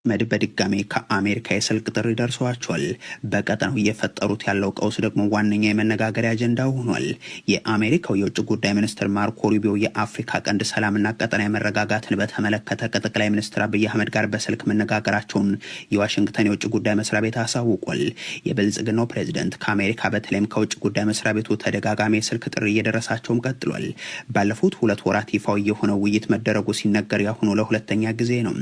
አህመድ በድጋሜ ከአሜሪካ የስልክ ጥሪ ደርሰዋቸዋል። በቀጠናው እየፈጠሩት ያለው ቀውስ ደግሞ ዋነኛ የመነጋገሪያ አጀንዳ ሆኗል። የአሜሪካው የውጭ ጉዳይ ሚኒስትር ማርኮ ሩቢዮ የአፍሪካ ቀንድ ሰላምና ቀጠናዊ መረጋጋትን በተመለከተ ከጠቅላይ ሚኒስትር አብይ አህመድ ጋር በስልክ መነጋገራቸውን የዋሽንግተን የውጭ ጉዳይ መስሪያ ቤት አሳውቋል። የብልጽግናው ፕሬዝደንት ከአሜሪካ በተለይም ከውጭ ጉዳይ መስሪያ ቤቱ ተደጋጋሚ የስልክ ጥሪ እየደረሳቸውም ቀጥሏል። ባለፉት ሁለት ወራት ይፋዊ የሆነው ውይይት መደረጉ ሲነገር ያሁኑ ለሁለተኛ ጊዜ ነው።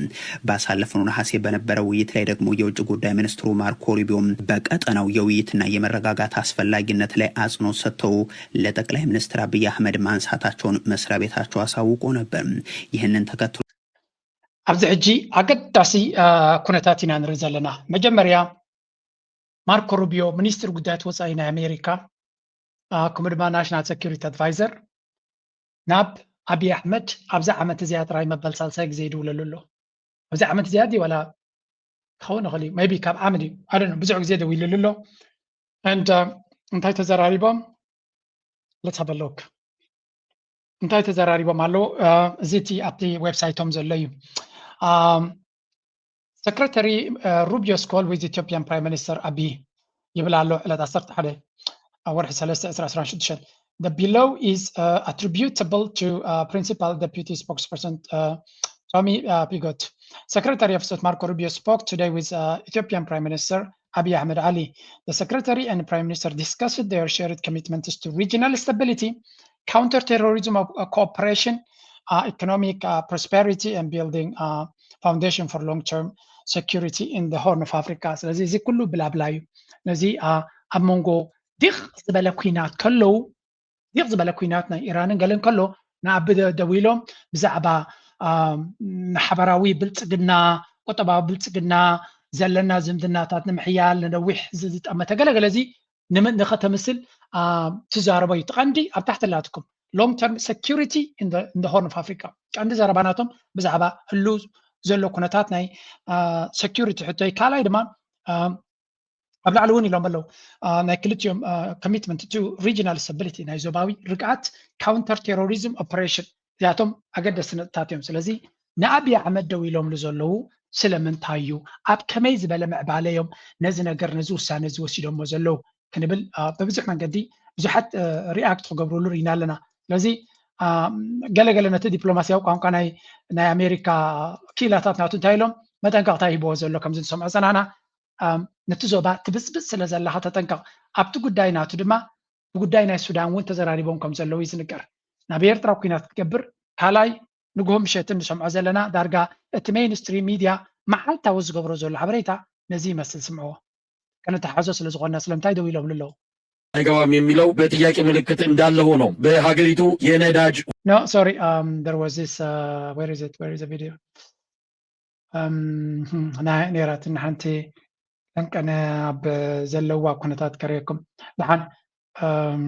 ባሳለፍነው ነሐሴ በነበረው ውይይት ላይ ደግሞ የውጭ ጉዳይ ሚኒስትሩ ማርኮ ሩቢዮም በቀጠናው የውይይትና የመረጋጋት አስፈላጊነት ላይ አጽንኦት ሰጥተው ለጠቅላይ ሚኒስትር አብይ አህመድ ማንሳታቸውን መስሪያ ቤታቸው አሳውቆ ነበር። ይህንን ተከትሎ ኣብዚ ሕጂ ኣገዳሲ ኩነታት ኢና ንርኢ ዘለና። መጀመርያ ማርኮ ሩቢዮ ሚኒስትር ጉዳያት ወፃኢ ናይ ኣሜሪካ ከምኡ ድማ ናሽናል ሴኩሪቲ ኣድቫይዘር ናብ ኣብይ ኣሕመድ ኣብዛ ዓመት እዚኣ ጥራይ መበል ሳልሳይ ግዜ ይድውለሉ ኣሎ። ኣብዚ ዓመት እዚኣ ድዩ ዋላ ክኸውን ይኽእል እዩ፣ maybe ካብ ዓመት እዩ፣ I don't know፣ ብዙሕ ግዜ ደዊሉሉ ኣሎ። And እንታይ ተዘራሪቦም? Let's have a look። እንታይ ተዘራሪቦም ኣለዉ? እዚ እቲ ኣብቲ ዌብሳይቶም ዘሎ እዩ። Secretary Rubio's call with Ethiopian Prime Minister Abiy ይብል ኣሎ። ዕለት ዓሰርተ ሓደ ወርሒ ሰለስተ ዕስራ ዕስራን ሽዱሽተን። The below is attributable to Principal Deputy Spokesperson Tommy Pigott. Secretary of State Marco Rubio spoke today with Ethiopian Prime Minister Abiy Ahmed Ali. The Secretary and Prime Minister discussed their shared commitments to regional stability, counter-terrorism cooperation, economic prosperity, and building foundation for long-term security in the Horn of Africa. ስለዚ እዚ ኩሉ ብላብላ እዩ። ነዚ ኣብ መንጎ ዲቕ ዝበለ ኩናት ከለዉ ዲቕ ዝበለ ኩናት ናይ ኢራንን ገለን ከሎ ንኣብ ደው ኢሎም ብዛዕባ ንሓበራዊ ብልፅግና፣ ቁጠባዊ ብልፅግና፣ ዘለና ዝምድናታት ንምሕያል ንነዊሕ ዝጠመተ ገለገለ እዚ ንኸተምስል ትዛረቦ እዩ። እቲ ቀንዲ ኣብ ታሕቲ ኣላትኩም long term security in the Horn of Africa ቀንዲ ዘረባ ናቶም ብዛዕባ ህሉ ዘሎ ኩነታት ናይ security ሕቶ እዩ። ካልኣይ ድማ ኣብ ላዕሊ እውን ኢሎም ኣለዉ ናይ ክልቲኦም commitment to regional stability ናይ ዞባዊ ርግኣት counter terrorism operation እዚኣቶም ኣገደስቲ ነጥብታት እዮም። ስለዚ ንኣብይ ኣሕመድ ደው ኢሎምሉ ዘለዉ ስለምንታይ እዩ? ኣብ ከመይ ዝበለ ምዕባለ እዮም ነዚ ነገር ነዚ ውሳነ እዚ ወሲዶሞ ዘለዉ ክንብል ብብዙሕ መንገዲ ብዙሓት react ክገብሩሉ ርኢና ኣለና። ስለዚ ገለገለ ነቲ ዲፕሎማሲያዊ ቋንቋ ናይ ኣሜሪካ ክኢላታት ናቱ እንታይ ኢሎም መጠንቀቕታ ይህብዎ ዘሎ ከምዚ ንሰምዖ ጸናና ነቲ ዞባ ትብፅብፅ ስለ ዘለኻ ተጠንቀቕ። ኣብቲ ጉዳይ ናቱ ድማ ብጉዳይ ናይ ሱዳን እውን ተዘራሪቦም ከም ዘለዉ እዩ ዝንገር። ናብ ኤርትራ ኩናት ክትገብር ካልኣይ ንግሆ ምሸትን ንሰምዖ ዘለና ዳርጋ እቲ mainstream media መዓልታዊ ዝገብሮ ዘሎ ሓበሬታ ነዚ ይመስል። ስምዕዎ። ከነተሓዞ ስለ ዝኾንና ስለምንታይ ደው ኢሎምሉ ኣለዉ? አይገባም የሚለው በጥያቄ ምልክት እንዳለ ሆኖ በሀገሪቱ የነዳጅ No, sorry, um, there was this, uh, where is it? Where is the video? Um, ናይ ነራትን ሓንቲ ቀንቀነ ኣብ ዘለዋ ኩነታት ከርእየኩም። ደሓን um,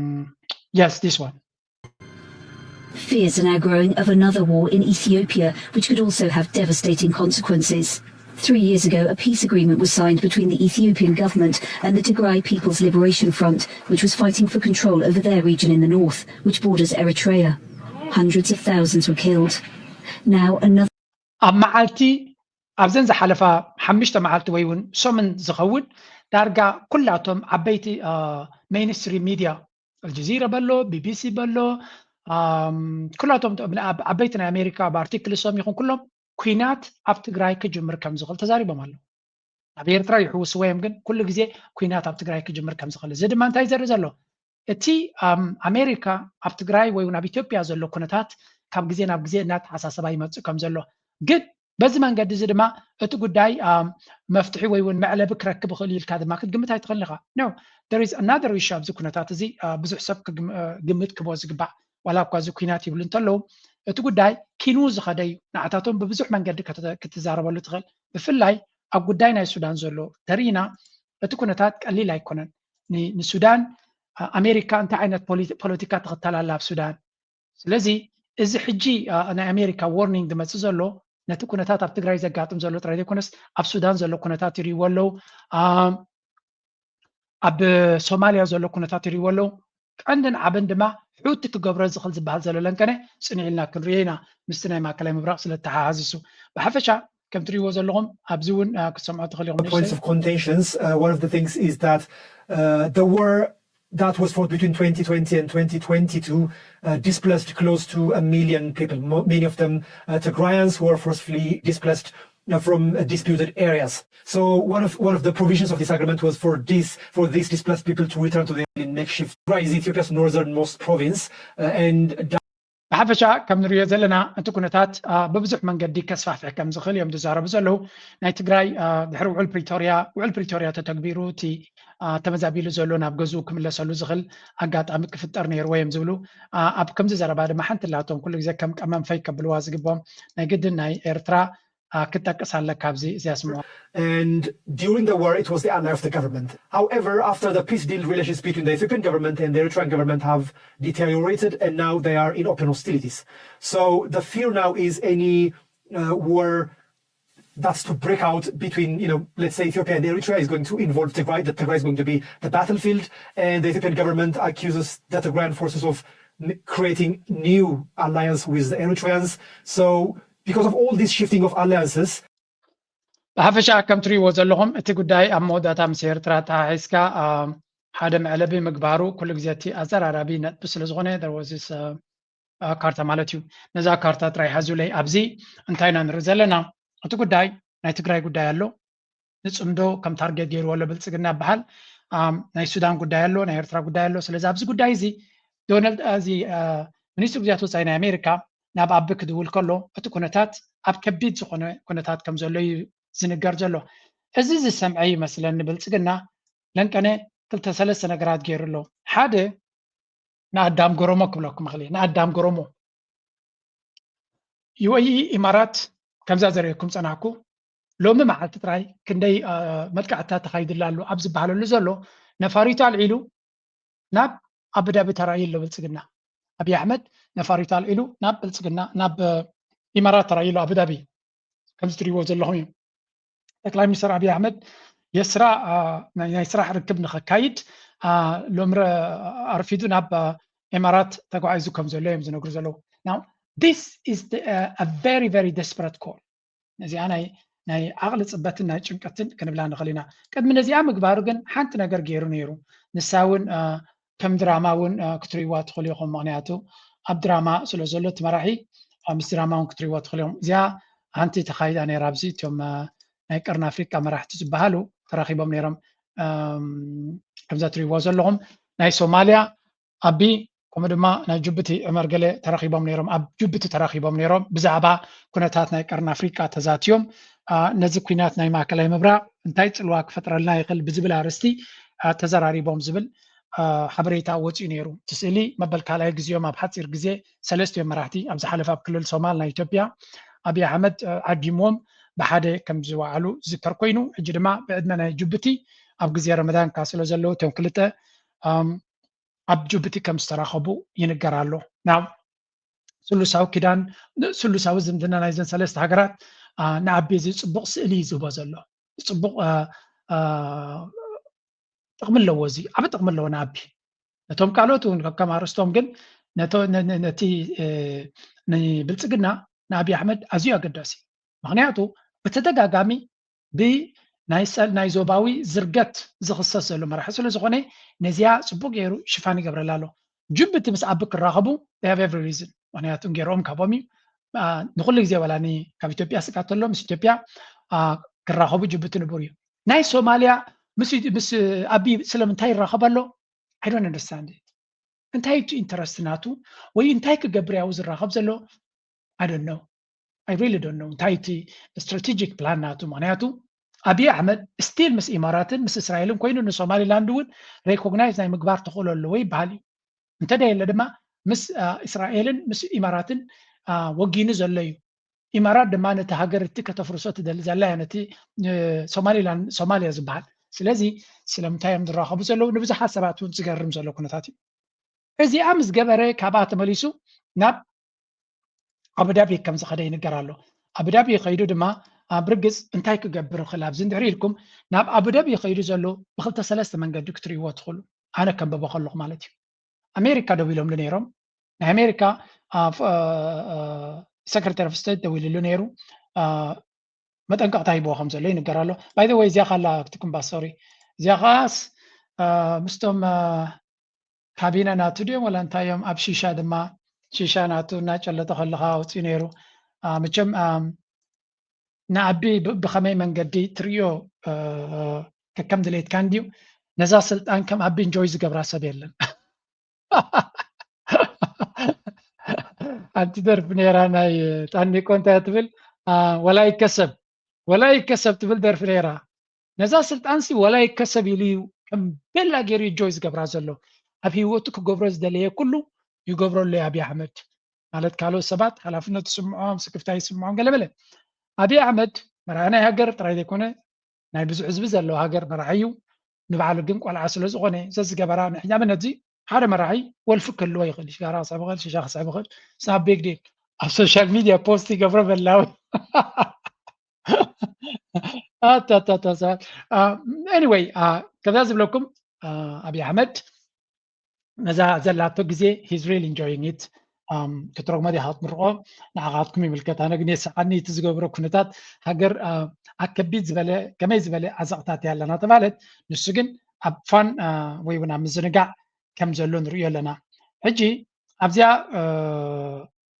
yes, this one. Fears are now growing of another war in Ethiopia, which could also have devastating consequences. Three years ago, a peace agreement was signed between the Ethiopian government and the Tigray People's Liberation Front, which was fighting for control over their region in the north, which borders Eritrea. Hundreds of thousands were killed. Now, another ኣብ መዓልቲ ኣብዘን ዝሓለፋ ሓሙሽተ መዓልቲ ወይ እውን ሰሙን ዝኸውን ዳርጋ ኩላቶም ዓበይቲ mainstream media ኣልጀዚራ በሎ፣ ቢቢሲ በሎ፣ ኩላቶም ዓበይቲ ናይ ኣሜሪካ ኣብ ኣርቲክልሶም ይኹን ኩሎም ኩናት ኣብ ትግራይ ክጅምር ከም ዝኽእል ተዛሪቦም ኣለዉ። ኣብ ኤርትራ ይሕውስዎ እዮም፣ ግን ኩሉ ግዜ ኩናት ኣብ ትግራይ ክጅምር ከም ዝኽእል። እዚ ድማ እንታይ ዘርኢ ዘሎ? እቲ ኣሜሪካ ኣብ ትግራይ ወይ እውን ኣብ ኢትዮጵያ ዘሎ ኩነታት ካብ ግዜ ናብ ግዜ እናተሓሳሰባ ይመፅእ ከም ዘሎ ግን በዚ መንገዲ እዚ ድማ እቲ ጉዳይ መፍትሒ ወይ እውን መዕለቢ ክረክብ ይኽእል ኢልካ ድማ ክትግምት ኣይትኽእልን ኢኻ። No, there is another issue ኣብዚ ኩነታት እዚ ብዙሕ ሰብ ግምት ክቦ ዝግባእ ዋላ እኳ እዚ ኩናት ይብሉ እንተለዉ እቲ ጉዳይ ኪኑ ዝኸደ እዩ። ንዓታቶም ብብዙሕ መንገዲ ክትዛረበሉ ትኽእል። ብፍላይ ኣብ ጉዳይ ናይ ሱዳን ዘሎ ተሪኢና እቲ ኩነታት ቀሊል ኣይኮነን። ንሱዳን ኣሜሪካ እንታይ ዓይነት ፖለቲካ ትኽተል ኣላ ኣብ ሱዳን? ስለዚ እዚ ሕጂ ናይ ኣሜሪካ warning ዝመፅእ ዘሎ ነቲ ኩነታት ኣብ ትግራይ ዘጋጥም ዘሎ ጥራይ ዘይኮነስ ኣብ ሱዳን ዘሎ ኩነታት ይርእይዎ ኣለዉ። ኣብ ሶማልያ ዘሎ ኩነታት ይርእይዎ ኣለዉ። ቀንድን ዓብን ድማ ሑቲ ክገብሮ ዝኽእል ዝበሃል ዘሎ ለንቀነ ፅንዕ ኢልና ክንርእዮ ኢና ምስቲ ናይ ማእከላይ ምብራቕ ስለ ተሓሓዝሱ። ብሓፈሻ ከም ትሪእዎ ዘለኹም ኣብዚ እውን ክትሰምዖ ትኽእል ኢኹም። Points of contentions. Uh, one of the things is that uh, the war that was fought between twenty twenty and twenty twenty-two uh, displaced close to a million people, many of them uh, Tigrayans who were forcefully displaced uh, from uh, disputed areas. So one of one of the provisions of this agreement was for this for these displaced people to return to their makeshift. Tigray is Ethiopia's northernmost province uh, and ብሓፈሻ ከም ንሪኦ ዘለና እቲ ኩነታት ብብዙሕ መንገዲ ከስፋሕፍሕ ከም ዝኽእል እዮም ዝዛረቡ ዘለዉ። ናይ ትግራይ ድሕሪ ውዕል ፕሪቶርያ ውዕል ፕሪቶርያ ተተግቢሩ እቲ ተመዛቢሉ ዘሎ ናብ ገዝኡ ክምለሰሉ ዝኽእል ኣጋጣሚ ክፍጠር ነይርዎ እዮም ዝብሉ። ኣብ ከምዚ ዘረባ ድማ ሓንቲ ላቶም ኩሉ ግዜ ከም ቀመም ፈይ ከብልዋ ዝግብኦም ናይ ግድን ናይ ኤርትራ ክትጠቅስ ኣለካ ኣብዚ እዚኣ ስምዋ። And during the war, it was the ally of the government. However, after the peace deal, relations between the Ethiopian government and the Eritrean government have deteriorated, and now they are in open hostilities. So the fear now is any uh, war that's to break out between, you know, let's say Ethiopia and Eritrea is going to involve Tigray, that Tigray is going to be the battlefield, and the Ethiopian government accuses the Tigrayan forces of creating new alliance with the Eritreans. So because of all this shifting of alliances, ብሓፈሻ ከም ትሪእዎ ዘለኹም እቲ ጉዳይ ኣብ መወዳእታ ምስ ኤርትራ ተሓሒዝካ ሓደ መዕለቢ ምግባሩ ኩሉ ግዜ እቲ ኣዘራራቢ ነጥቢ ስለ ዝኾነ ካርታ ማለት እዩ። ነዛ ካርታ ጥራይ ሓዙለይ። ኣብዚ እንታይ ኢና ንርኢ ዘለና? እቲ ጉዳይ ናይ ትግራይ ጉዳይ ኣሎ። ንፅምዶ ከም ታርጌት ገይርዎ ኣሎ ብልፅግና ይበሃል። ናይ ሱዳን ጉዳይ ኣሎ፣ ናይ ኤርትራ ጉዳይ ኣሎ። ስለዚ ኣብዚ ጉዳይ እዚ ዶናልድ እዚ ሚኒስትሪ ጉዳያት ወፃኢ ናይ ኣሜሪካ ናብ ኣቢ ክድውል ከሎ እቲ ኩነታት ኣብ ከቢድ ዝኾነ ኩነታት ከም ዘሎ እዩ ዝንገር ዘሎ። እዚ ዝሰምዐ ይመስለኒ ብልፅግና ለንቀነ ክልተ ሰለስተ ነገራት ገይሩ ኣሎ። ሓደ ንኣዳም ገረሞ ክብለኩም እኽእል እየ። ንኣዳም ገረሞ ዩኤኢ ኢማራት ከምዛ ዘርእየኩም ፀናሕኩ ሎሚ መዓልቲ ጥራይ ክንደይ መጥቃዕትታት ተኻይድላ ኣሎ ኣብ ዝበሃለሉ ዘሎ ነፋሪቱ ኣልዒሉ ናብ ኣቡዳቢ ተራእዩ ኣሎ ብልፅግና። ኣብይ ኣሕመድ ነፋሪቱ ኣልዒሉ ናብ ብልፅግና ናብ ኢማራት ተራእዩ ኣሎ ኣቡዳቢ። ከምዚ ትሪእዎ ዘለኹም እዩ። ጠቅላይ ሚኒስትር ኣብይ ኣሕመድ የስራ ናይ ስራሕ ርክብ ንኸካይድ ሎምረ ኣርፊዱ ናብ ኤማራት ተጓዒዙ ከም ዘሎ እዮም ዝነግሩ ዘለዉ። Now this is very very desperate call። ነዚኣ ናይ ናይ ዓቕሊ ፅበትን ናይ ጭንቀትን ክንብላ ንኽእል ኢና። ቅድሚ ነዚኣ ምግባሩ ግን ሓንቲ ነገር ገይሩ ነይሩ። ንሳ እውን ከም ድራማ እውን ክትርእይዋ ትኽእሉ ኢኹም። ምኽንያቱ ኣብ ድራማ ስለ ዘሎ እቲ መራሒ ምስ ድራማ እውን ክትርእይዋ ትኽእሉ ኢኹም። እዚኣ ሓንቲ ተኻይዳ ነይራ። ኣብዚ እቶም ናይ ቀርኒ ኣፍሪቃ መራሕቲ ዝበሃሉ ተራኺቦም ነይሮም። ከምዛ ትርእይዎ ዘለኹም ናይ ሶማልያ ኣቢ ከምኡ ድማ ናይ ጅቡቲ ዑመር ገለ ተራኺቦም ነይሮም። ኣብ ጅቡቲ ተራኺቦም ነይሮም። ብዛዕባ ኩነታት ናይ ቀርኒ ኣፍሪቃ ተዛትዮም። ነዚ ኩናት ናይ ማእከላይ ምብራቕ እንታይ ፅልዋ ክፈጥረልና ይኽእል ብዝብል ኣርእስቲ ተዘራሪቦም ዝብል ሓበሬታ ወፂኡ ነይሩ። እቲ ስእሊ መበል ካልኣይ ግዜኦም ኣብ ሓፂር ግዜ ሰለስቲኦም መራሕቲ ኣብ ዝሓለፈ ኣብ ክልል ሶማል ናይ ኢትዮጵያ ኣብይ ኣሕመድ ዓዲምዎም ብሓደ ከም ዝወዓሉ ዝዝከር ኮይኑ፣ ሕጂ ድማ ብዕድመ ናይ ጅቡቲ ኣብ ግዜ ረመዳን ካ ስለ ዘለዉ እቶም ክልተ ኣብ ጅቡቲ ከም ዝተራኸቡ ይንገር ኣሎ። ናብ ስሉሳዊ ኪዳን ስሉሳዊ ዝምድና ናይዘን ሰለስተ ሃገራት ንኣቢ እዚ ፅቡቕ ስእሊ እዩ ዝህቦ ዘሎ። ፅቡቕ ጥቕሚ ኣለዎ። እዚ ዓቢ ጥቕሚ ኣለዎ ንኣቢ። ነቶም ካልኦት እውን ከም ኣርእስቶም ግን ነቲ ንብልፅግና ንኣብይ ኣሕመድ ኣዝዩ ኣገዳሲ። ምኽንያቱ ብተደጋጋሚ ብናይ ዞባዊ ዝርገት ዝኽሰስ ዘሎ መራሒ ስለ ዝኾነ ነዚኣ ፅቡቅ ገይሩ ሽፋን ይገብረላ ኣሎ። ጅቡቲ ምስ ኣቢ ክራኸቡ they have every reason። ምኽንያቱ እንጌርኦም ካቦም እዩ። ንኩሉ ግዜ ዋላ ካብ ኢትዮጵያ ስጋት ተሎ ምስ ኢትዮጵያ ክራኸቡ ጅቡቲ ንቡር እዩ። ናይ ሶማልያ ምስ ኣቢ ስለምንታይ ይራኸብ ኣሎ? I don't understand it። እንታይ እቲ ኢንተረስት ናቱ ወይ እንታይ ክገብር ያው ዝራኸብ ዘሎ? I don't know. I really don't know እንታይ እቲ ስትራቴጂክ ፕላን ናቱ። ምክንያቱ ኣብይ ኣሕመድ ስቲል ምስ ኢማራትን ምስ እስራኤልን ኮይኑ ንሶማሊላንድ እውን ሬኮግናይዝ ናይ ምግባር ተኽእሎ ኣለዎ ይበሃል እዩ። እንተደየለ ድማ ምስ እስራኤልን ምስ ኢማራትን ወጊኑ ዘሎ እዩ። ኢማራት ድማ ነቲ ሃገር እቲ ከተፍርሶ ትደሊ ዘላ እያ ነቲ ሶማሊላንድ ሶማሊያ ዝበሃል። ስለዚ ስለምንታይ እዮም ዝራኸቡ ዘለዉ ንብዙሓት ሰባት እውን ዝገርም ዘሎ ኩነታት እዩ። እዚኣ ምስ ገበረ ካብኣ ተመሊሱ ናብ ኣቡዳቢ ከም ዝኸደ ይንገር ኣሎ። ኣቡዳቢ ከይዱ ድማ ኣብ ርግፅ እንታይ ክገብር ይኽእል ኣብዚ እንድሕሪ ኢልኩም ናብ ኣቡዳቢ ከይዱ ዘሎ ብክልተ ሰለስተ መንገዲ ክትርእይዎ ትኽእሉ። ኣነ ከንብቦ ከለኹ ማለት እዩ። ኣሜሪካ ደው ኢሎምሉ ነይሮም። ናይ ኣሜሪካ ሰክረታሪ ኦፍ ስቴት ደው ኢልሉ ነይሩ። መጠንቀቕታ ሂብዎ ከም ዘሎ ይንገር ኣሎ። By the way፣ እዚኣ ካላ ትኩምባ፣ ሶሪ፣ እዚኣ ከዓስ ምስቶም ካቢነ ናቱ ድዮም ወላ እንታይ እዮም ኣብ ሺሻ ድማ ሺሻ ናቱ እናጨለጠ ከለካ ኣውፅኡ ነይሩ። መቸም ንኣቢ ብከመይ መንገዲ ትርእዮ ከከም ድሌትካ እንድዩ። ነዛ ስልጣን ከም ኣቢ እንጆይ ዝገብራ ሰብ የለን። ሓንቲ ደርፊ ነይራ ናይ ጣኒቆ እንታይ ትብል? ወላ ይከሰብ ወላ ይከሰብ ትብል ደርፊ ነይራ። ነዛ ስልጣንሲ ወላ ይከሰብ ኢሉ እዩ ከም ቤላ ገይሩ እንጆይ ዝገብራ ዘሎ። ኣብ ህይወቱ ክገብሮ ዝደለየ ኩሉ ይገብረሉ እዩ ኣብይ ኣሕመድ። ማለት ካልኦት ሰባት ሓላፍነት ይስምዖም፣ ስክፍታ ይስምዖም ገለመለ። ኣብይ ኣሕመድ መርኣያ ናይ ሃገር ጥራይ ዘይኮነ ናይ ብዙሕ ህዝቢ ዘለዎ ሃገር መራሒ እዩ። ንባዕሉ ግን ቆልዓ ስለ ዝኾነ ዘዝገበራ ንሕኛ መነዚ ሓደ መራሒ ወልፊ ክህልዎ ይኽእል፣ ሽጋራ ክስዕብ ይኽእል፣ ሽሻ ክስዕብ ይኽእል። ሳብ ቤግ ዲል ኣብ ሶሻል ሚድያ ፖስት ይገብሮ በላዊ። ኣታታታ ሰባት። ኤኒወይ፣ ከዛ ዝብለኩም ኣብይ ኣሕመድ ነዛ ዘላቶ ግዜ he's really enjoying it። ክትረግሞ ዲኻ ክትምርቆ ንዓኻትኩም ይምልከት። ኣነ ግን የስሓኒ እቲ ዝገብሮ ኩነታት። ሃገር ኣብ ከቢድ ዝበለ ከመይ ዝበለ ዓዘቕታት እያ ኣለና ተባለት፣ ንሱ ግን ኣብ ፋን ወይ እውን ኣብ ምዝንጋዕ ከም ዘሎ ንርእዮ ኣለና። ሕጂ ኣብዚኣ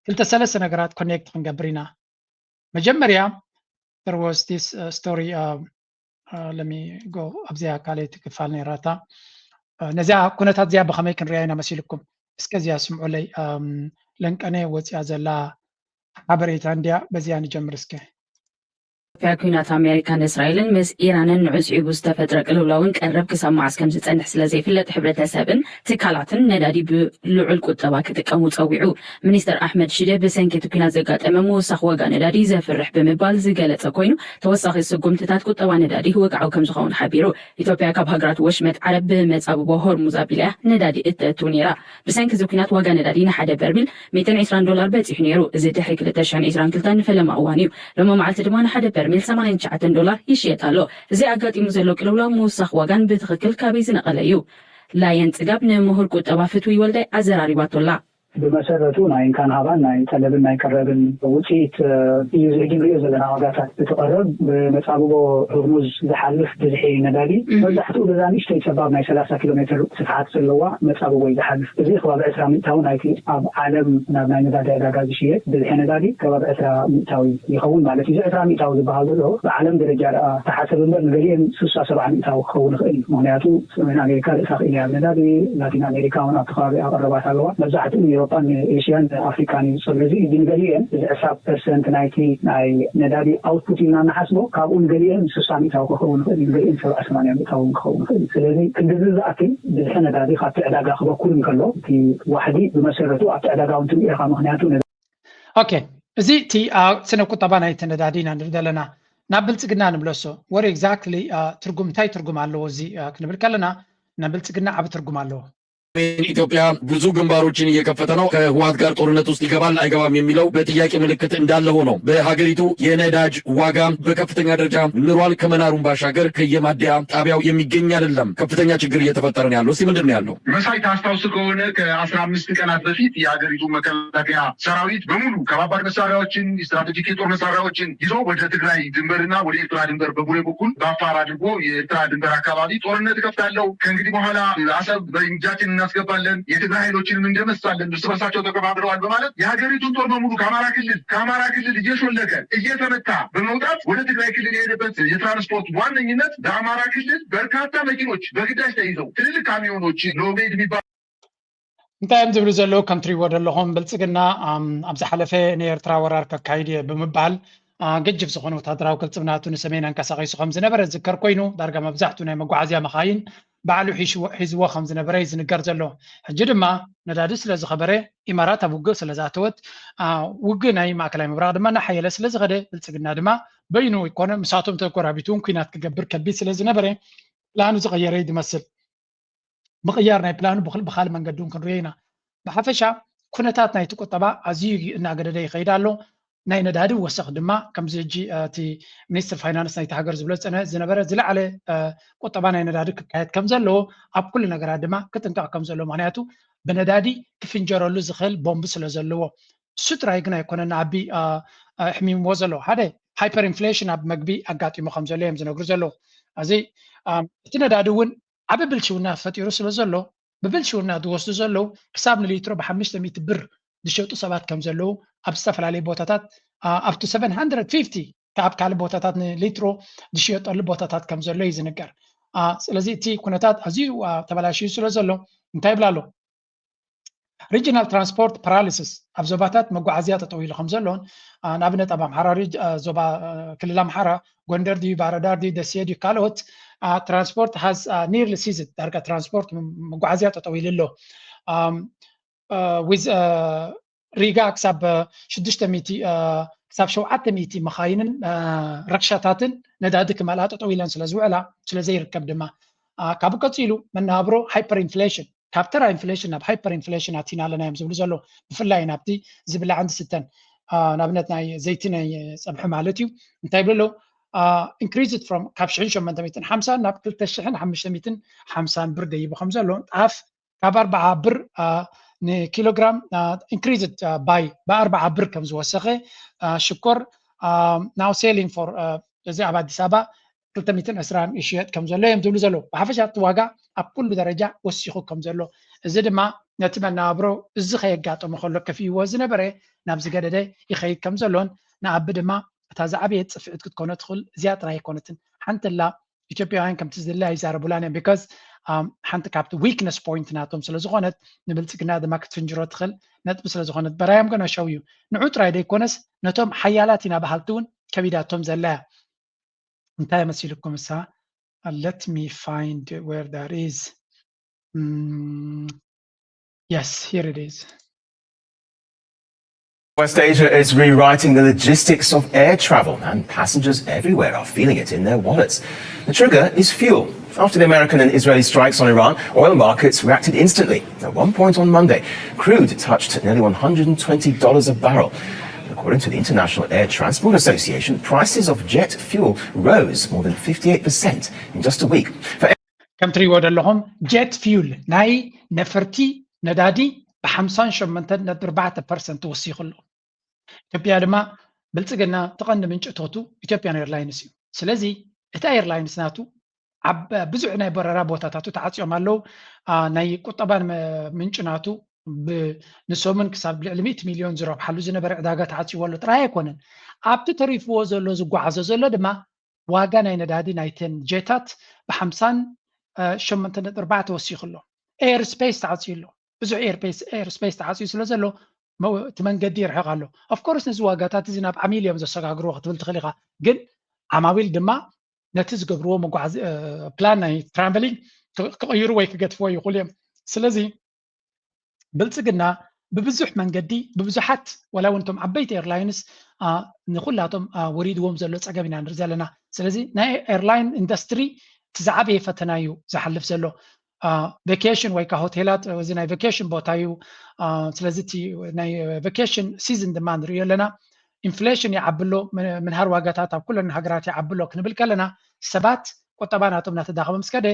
ክልተ ሰለስተ ነገራት ኮኔክት ክንገብር ኢና። መጀመርያ there was this story, let me go፣ ኣብዚኣ ካልኣይቲ ክፋል ነይራታ። ነዚኣ ኩነታት እዚኣ ብኸመይ ክንሪኣ ኢና መሲልኩም? እስከ እዚኣ ስምዑለይ። ለንቀነ ወፂኣ ዘላ ሓበሬታ እንድያ፣ በዚኣ ንጀምር እስከ። ኢትዮጵያ ኲናት ኣሜሪካን እስራኤልን ምስ ኢራንን ንዑ ስዒቡ ዝተፈጥረ ቅልውላውን ቀረብ ክሳብ መዓስ ከም ዝጸንሕ ስለ ዘይፍለጥ ሕብረተሰብን ትካላትን ነዳዲ ብልዑል ቁጠባ ክጥቀሙ ጸዊዑ። ሚኒስተር ኣሕመድ ሽዴ ብሰንኪ እቲ ኲናት ዘጋጠመ ምውሳኽ ዋጋ ነዳዲ ዘፍርሕ ብምባል ዝገለጸ ኮይኑ ተወሳኺ ስጉምትታት ቁጠባ ነዳዲ ወግዓዊ ከም ዝኸውን ሓቢሩ። ኢትዮጵያ ካብ ሃገራት ወሽመጥ ዓረብ ብመጻብቦ ሆርሙዝ ኣቢላ እያ ነዳዲ እተእትው ነይራ። ብሰንኪ እዚ ኲናት ዋጋ ነዳዲ ንሓደ በርሚል ሚእትን ዕስራን ዶላር በጺሑ ነይሩ። እዚ ድሕሪ ክልተ ሽሕን ዕስራን ክልተን ፈለማ እዋን እዩ። ሎሚ መዓልቲ ድማ ንሓደ በርሚል ሰማንያን ትሽዓተን ዶላር ይሽየጥ ኣሎ። እዚ ኣጋጢሙ ዘሎ ቅልውላው ምውሳኽ ዋጋን ብትኽክል ካበይ ዝነቐለ እዩ? ላየን ጽጋብ ንምሁር ቁጠባ ፍትዊ ወልዳይ ኣዘራሪባቶ ኣላ። ብመሰረቱ ናይ እንካን ሃባን ናይ ጠለብን ናይ ቀረብን ውፅኢት እዩ። እዚ ሕጂ ንሪኦ ዘለና ዋጋታት እቲ ቀረብ ብመፃብቦ ሆርሙዝ ዝሓልፍ ብዝሒ ነዳዲ መብዛሕትኡ በዛ ንእሽተይ ፀባብ ናይ ሰላሳ ኪሎ ሜትር ስፍሓት ዘለዋ መፃብቦ እዩ ዝሓልፍ። እዚ ከባቢ ዕስራ ሚእታዊ ናይቲ ኣብ ዓለም ናብ ናይ ነዳዲ ዕዳጋ ዝሽየጥ ብዝሒ ነዳዲ ከባቢ ዕስራ ሚእታዊ ይኸውን ማለት እዩ። እዚ ዕስራ ሚእታዊ ዝበሃል ዘሎ ብዓለም ደረጃ ደኣ ተሓሰብ እምበር ንገሊአን ስሳ ሰብዓ ሚእታዊ ክኸውን ይኽእል እዩ። ምክንያቱ ሰሜን ኣሜሪካ ርእሳ ክኢላ እያ ኣብ ነዳዲ፣ ላቲን ኣሜሪካ እውን ኣብቲ ከባቢ ኣቐረባት ኣለዋ። መብዛሕትኡ ንኤውሮጳን ንኤሽያን ንኣፍሪካን እዩ ዝጸሉ። እዚ ግን ገሊአን እዚ ዕስራ ፐርሰንት ናይቲ ናይ ነዳዲ ኣውትፑት ኢልና እንሓስቦ ካብኡ ንገሊአን ስሳ ሚእታዊ ክኸውን ይኽእል እዩ፣ ንገሊአን ሰብዓ ሰማንያ ሚእታዊ እውን ክኸውን ይኽእል እዩ። ስለዚ ክንድዚ ዝኣክል ብዝሒ ነዳዲ ካብቲ ዕዳጋ ክበኩር እንከሎ እቲ ዋሕዲ ብመሰረቱ ኣብቲ ዕዳጋ እውን ትሪኦ ኢኻ። ምክንያቱ ነዳዲ ኦኬ፣ እዚ እቲ ስነ ቁጠባ ናይቲ ነዳዲ ኢና ንርኢ ዘለና። ናብ ብልፅግና ንምለሶ። ወር ኤግዛክትሊ ትርጉም እንታይ ትርጉም ኣለዎ እዚ ክንብል ከለና ንብልፅግና ዓቢ ትርጉም ኣለዎ። ኢትዮጵያ ብዙ ግንባሮችን እየከፈተ ነው። ከህወሓት ጋር ጦርነት ውስጥ ይገባል አይገባም የሚለው በጥያቄ ምልክት እንዳለ ሆኖ በሀገሪቱ የነዳጅ ዋጋ በከፍተኛ ደረጃ ንሯል። ከመናሩም ባሻገር ከየማደያ ጣቢያው የሚገኝ አይደለም። ከፍተኛ ችግር እየተፈጠረ ነው ያለው። እስቲ ምንድን ነው ያለው? መሳይ ታስታውስ ከሆነ ከአስራ አምስት ቀናት በፊት የሀገሪቱ መከላከያ ሰራዊት በሙሉ ከባባድ መሳሪያዎችን፣ ስትራቴጂክ የጦር መሳሪያዎችን ይዞ ወደ ትግራይ ድንበርና ወደ ኤርትራ ድንበር በቡሬ በኩል በአፋር አድርጎ የኤርትራ ድንበር አካባቢ ጦርነት እከፍታለሁ፣ ከእንግዲህ በኋላ አሰብ በእጃችን እናስገባለን፣ የትግራይ ኃይሎችንም እንደመሳለን፣ እርስ በርሳቸው ተከፋፍለዋል በማለት የሀገሪቱን ጦር በሙሉ ከአማራ ክልል ከአማራ ክልል እየሾለከ እየተመታ በመውጣት ወደ ትግራይ ክልል የሄደበት የትራንስፖርት ዋነኝነት በአማራ ክልል በርካታ መኪኖች በግዳጅ ተይዘው ትልልቅ ካሚዮኖች ሎሜድ የሚባሉ እንታይ እዮም ዝብሉ ዘለዉ? ከም ትሪእዎ ዘለኹም ብልፅግና ኣብ ዝሓለፈ ንኤርትራ ወራር ከካይድ እየ ብምባል ገጅፍ ዝኾነ ወታደራዊ ቅልፅም ናቱ ንሰሜን ኣንቀሳቒሱ ከም ዝነበረ ዝዝከር ኮይኑ ዳርጋ መብዛሕትኡ ናይ መጓዓዝያ መኻይን ባዕሉ ሒዝዎ ከም ዝነበረ እዩ ዝንገር ዘሎ። ሕጂ ድማ ነዳዲ ስለ ዝኸበረ ኢማራት ኣብ ውግእ ስለ ዝኣተወት ውግእ ናይ ማእከላይ ምብራቕ ድማ እናሓየለ ስለ ዝኸደ ብልፅግና ድማ በይኑ ይኮነ ምሳቶም ተጎራቢቱ እውን ኲናት ክገብር ከቢድ ስለ ዝነበረ ፕላኑ ዝቐየረ እዩ ዝመስል። ምቕያር ናይ ፕላኑ ብካልእ መንገዲ እውን ክንሪኦ ኢና። ብሓፈሻ ኩነታት ናይቲ ቁጠባ ኣዝዩ እናገደደ ይኸይድ ኣሎ። ናይ ነዳዲ ወሰኽ ድማ ከምዚ ሕጂ እቲ ሚኒስትር ፋይናንስ ናይቲ ሃገር ዝብሎ ዝፀነ ዝነበረ ዝለዓለ ቁጠባ ናይ ነዳዲ ክካየድ ከም ዘለዎ ኣብ ኩሉ ነገራት ድማ ክጥንቀቕ ከም ዘለዎ ምክንያቱ ብነዳዲ ክፍንጀረሉ ዝኽእል ቦምቢ ስለ ዘለዎ እሱ ጥራይ ግን ኣይኮነን ኣቢ ኣሕሚምዎ ዘሎ ሓደ ሃይፐር ኢንፍሌሽን ኣብ መግቢ ኣጋጢሙ ከም ዘሎ እዮም ዝነግሩ ዘለዉ። እዚ እቲ ነዳዲ እውን ዓቢ ብልሽውና ፈጢሩ ስለ ዘሎ ብብልሽውና ዝወስዱ ዘለዉ ክሳብ ንሊትሮ ብሓሙሽተ ሚእቲ ብር ዝሸጡ ሰባት ከም ዘለዉ ኣብ ዝተፈላለዩ ቦታታት ኣብቲ ሰቨን ሃንድረድ ፊፍቲ ካብ ካልእ ቦታታት ንሊትሮ ዝሽየጠሉ ቦታታት ከም ዘሎ እዩ ዝንገር። ስለዚ እቲ ኩነታት ኣዝዩ ተበላሽዩ ስለ ዘሎ እንታይ ይብላ ኣሎ? ሪጅናል ትራንስፖርት ፓራሊሲስ ኣብ ዞባታት መጓዓዝያ ጠጠው ኢሉ ከም ዘሎን ንኣብነት ኣብ ኣምሓራ ዞባ ክልል ኣምሓራ ጎንደር ድዩ ባህርዳር ድዩ ደሴ ድዩ ካልኦት ትራንስፖርት ሃዝ ኒርሊ ሲዝድ ዳርጋ ትራንስፖርት መጓዓዝያ ጠጠው ኢሉ ኣሎ። ሪጋ ክሳብ ሽዱሽተ ሚእቲ ክሳብ ሸውዓተ ሚእቲ መኻይንን ረክሻታትን ነዳዲ ክመልኣ ጠጠው ኢለን ስለ ዝውዕላ ስለ ዘይርከብ ድማ ካብኡ ቀፂሉ መነባብሮ ሃይፐር ኢንፍሌሽን ካብ ተራ ኢንፍሌሽን ናብ ሃይፐር ኢንፍሌሽን ኣቲና ኣለና እዮም ዝብሉ ዘለዉ። ብፍላይ ናብቲ ዝብላዕን ዝስተን ንኣብነት ናይ ዘይቲ ናይ ፀብሒ ማለት እዩ እንታይ ይብሉ ኣለዉ? ኢንክሪዝድ ፍሮም ካብ ሽሕን ሸሞንተ ሚእትን ሓምሳን ናብ ክልተ ሽሕን ሓሙሽተ ሚእትን ሓምሳን ብር ደይቡ ከም ዘሎ ጣፍ ካብ ኣርባዓ ብር ንኪሎግራም ኢንክሪዝድ ባይ ብኣርባዓ ብር ከም ዝወሰኸ ሽኮር ናው ሴሊንግ ፎር እዚ ኣብ ኣዲስ ኣበባ ክልተ ሚእትን ዕስራን ይሽየጥ ከም ዘሎ እዮም ዝብሉ ዘለዉ። ብሓፈሻ እቲ ዋጋ ኣብ ኩሉ ደረጃ ወሲኹ ከም ዘሎ እዚ ድማ ነቲ መነባብሮ እዚ ከየጋጠሞ ከሎ ከፊእዎ ዝነበረ ናብ ዝገደደ ይኸይድ ከም ዘሎን ንኣቢ ድማ እታ ዝዓበየት ፅፍዕት ክትኮኖ ትኽእል እዚኣ ጥራይ ኣይኮነትን። ሓንቲ ላ ኢትዮጵያውያን ከምቲ ዝድለ ኣይዛረቡላን እዮም because ሓንቲ ካብቲ ዊክነስ ፖይንት ናቶም ስለ ዝኾነት ንብልፅግና ድማ ክትፍንጅሮ ትኽእል ነጥቢ ስለ ዝኾነት በራዮም ገና ሸው እዩ ንዑ ጥራይ ዘይኮነስ ነቶም ሓያላት ኢና በሃልቲ እውን ከቢዳቶም ዘለያ እንታይ መሲልኩም እሳ let me find where that is mm, yes here it is West Asia is rewriting the logistics of air travel, and passengers everywhere are feeling it in their wallets. The trigger is fuel. After the American and Israeli strikes on Iran, oil markets reacted instantly. At one point on Monday, crude touched nearly one hundred twenty dollars a barrel. According to the International Air Transport Association, prices of jet fuel rose more than fifty-eight percent in just a week. For ከም ትሪእዎ ዘለኹም jet fuel ናይ ነፈርቲ ነዳዲ ብ ሓምሳን ሸሞንተን ነጥቢ ኣርባዕተ ፐርሰንት ወሲኹ ኣሎ። ኢትዮጵያ ድማ ብልፅግና እቲ ቀንዲ ምንጭ እቶቱ ኢትዮጵያን ኤርላይንስ እዩ። ስለዚ እቲ ኤርላይንስ ናቱ ኣብ ብዙሕ ናይ በረራ ቦታታቱ ተዓፅዮም ኣለዉ። ናይ ቁጠባ ምንጭ ናቱ ንሰሙን ክሳብ ልዕሊ ሚእቲ ሚልዮን ዝረብሓሉ ዝነበረ ዕዳጋ ተዓፅይዎ ኣሎ ጥራይ ኣይኮነን። ኣብቲ ተሪፍዎ ዘሎ ዝጓዓዞ ዘሎ ድማ ዋጋ ናይ ነዳዲ ናይተን ጀታት ብሓምሳን ሸሞንተ ነጥቢ ኣርባዕተ ወሲኹ ኣሎ። ኤር ስፔስ ተዓፅዩ ኣሎ። ብዙሕ ኤር ስፔስ ተዓፅዩ ስለ ዘሎ እቲ መንገዲ ይርሕቕ ኣሎ። ኦፍኮርስ ነዚ ዋጋታት እዚ ናብ ዓሚል እዮም ዘሰጋግርዎ ክትብል ትኽእል ኢኻ። ግን ዓማዊል ድማ ነቲ ዝገብርዎ መጓዓዚ ፕላን ናይ ትራቨሊንግ ክቕይሩ ወይ ክገድፍዎ ይኽእሉ እዮም። ስለዚ ብልፅግና ብብዙሕ መንገዲ ብብዙሓት ዋላ እውን እቶም ዓበይቲ ኤርላይንስ ንኩላቶም ወሪድዎም ዘሎ ፀገም ኢና ንርኢ ዘለና። ስለዚ ናይ ኤርላይን ኢንዱስትሪ እቲ ዝዓበየ ፈተና እዩ ዝሓልፍ ዘሎ። ቬኬሽን ወይ ከዓ ሆቴላት እዚ ናይ ቬኬሽን ቦታ እዩ። ስለዚ እቲ ናይ ቬኬሽን ሲዝን ድማ ንሪኦ ኣለና። ኢንፍሌሽን ይዓቢ ኣሎ፣ ምንሃር ዋጋታት ኣብ ኩለን ሃገራት ይዓቢ ኣሎ ክንብል ከለና ሰባት ቁጠባ ናቶም እናተዳኸመ ምስ ከደ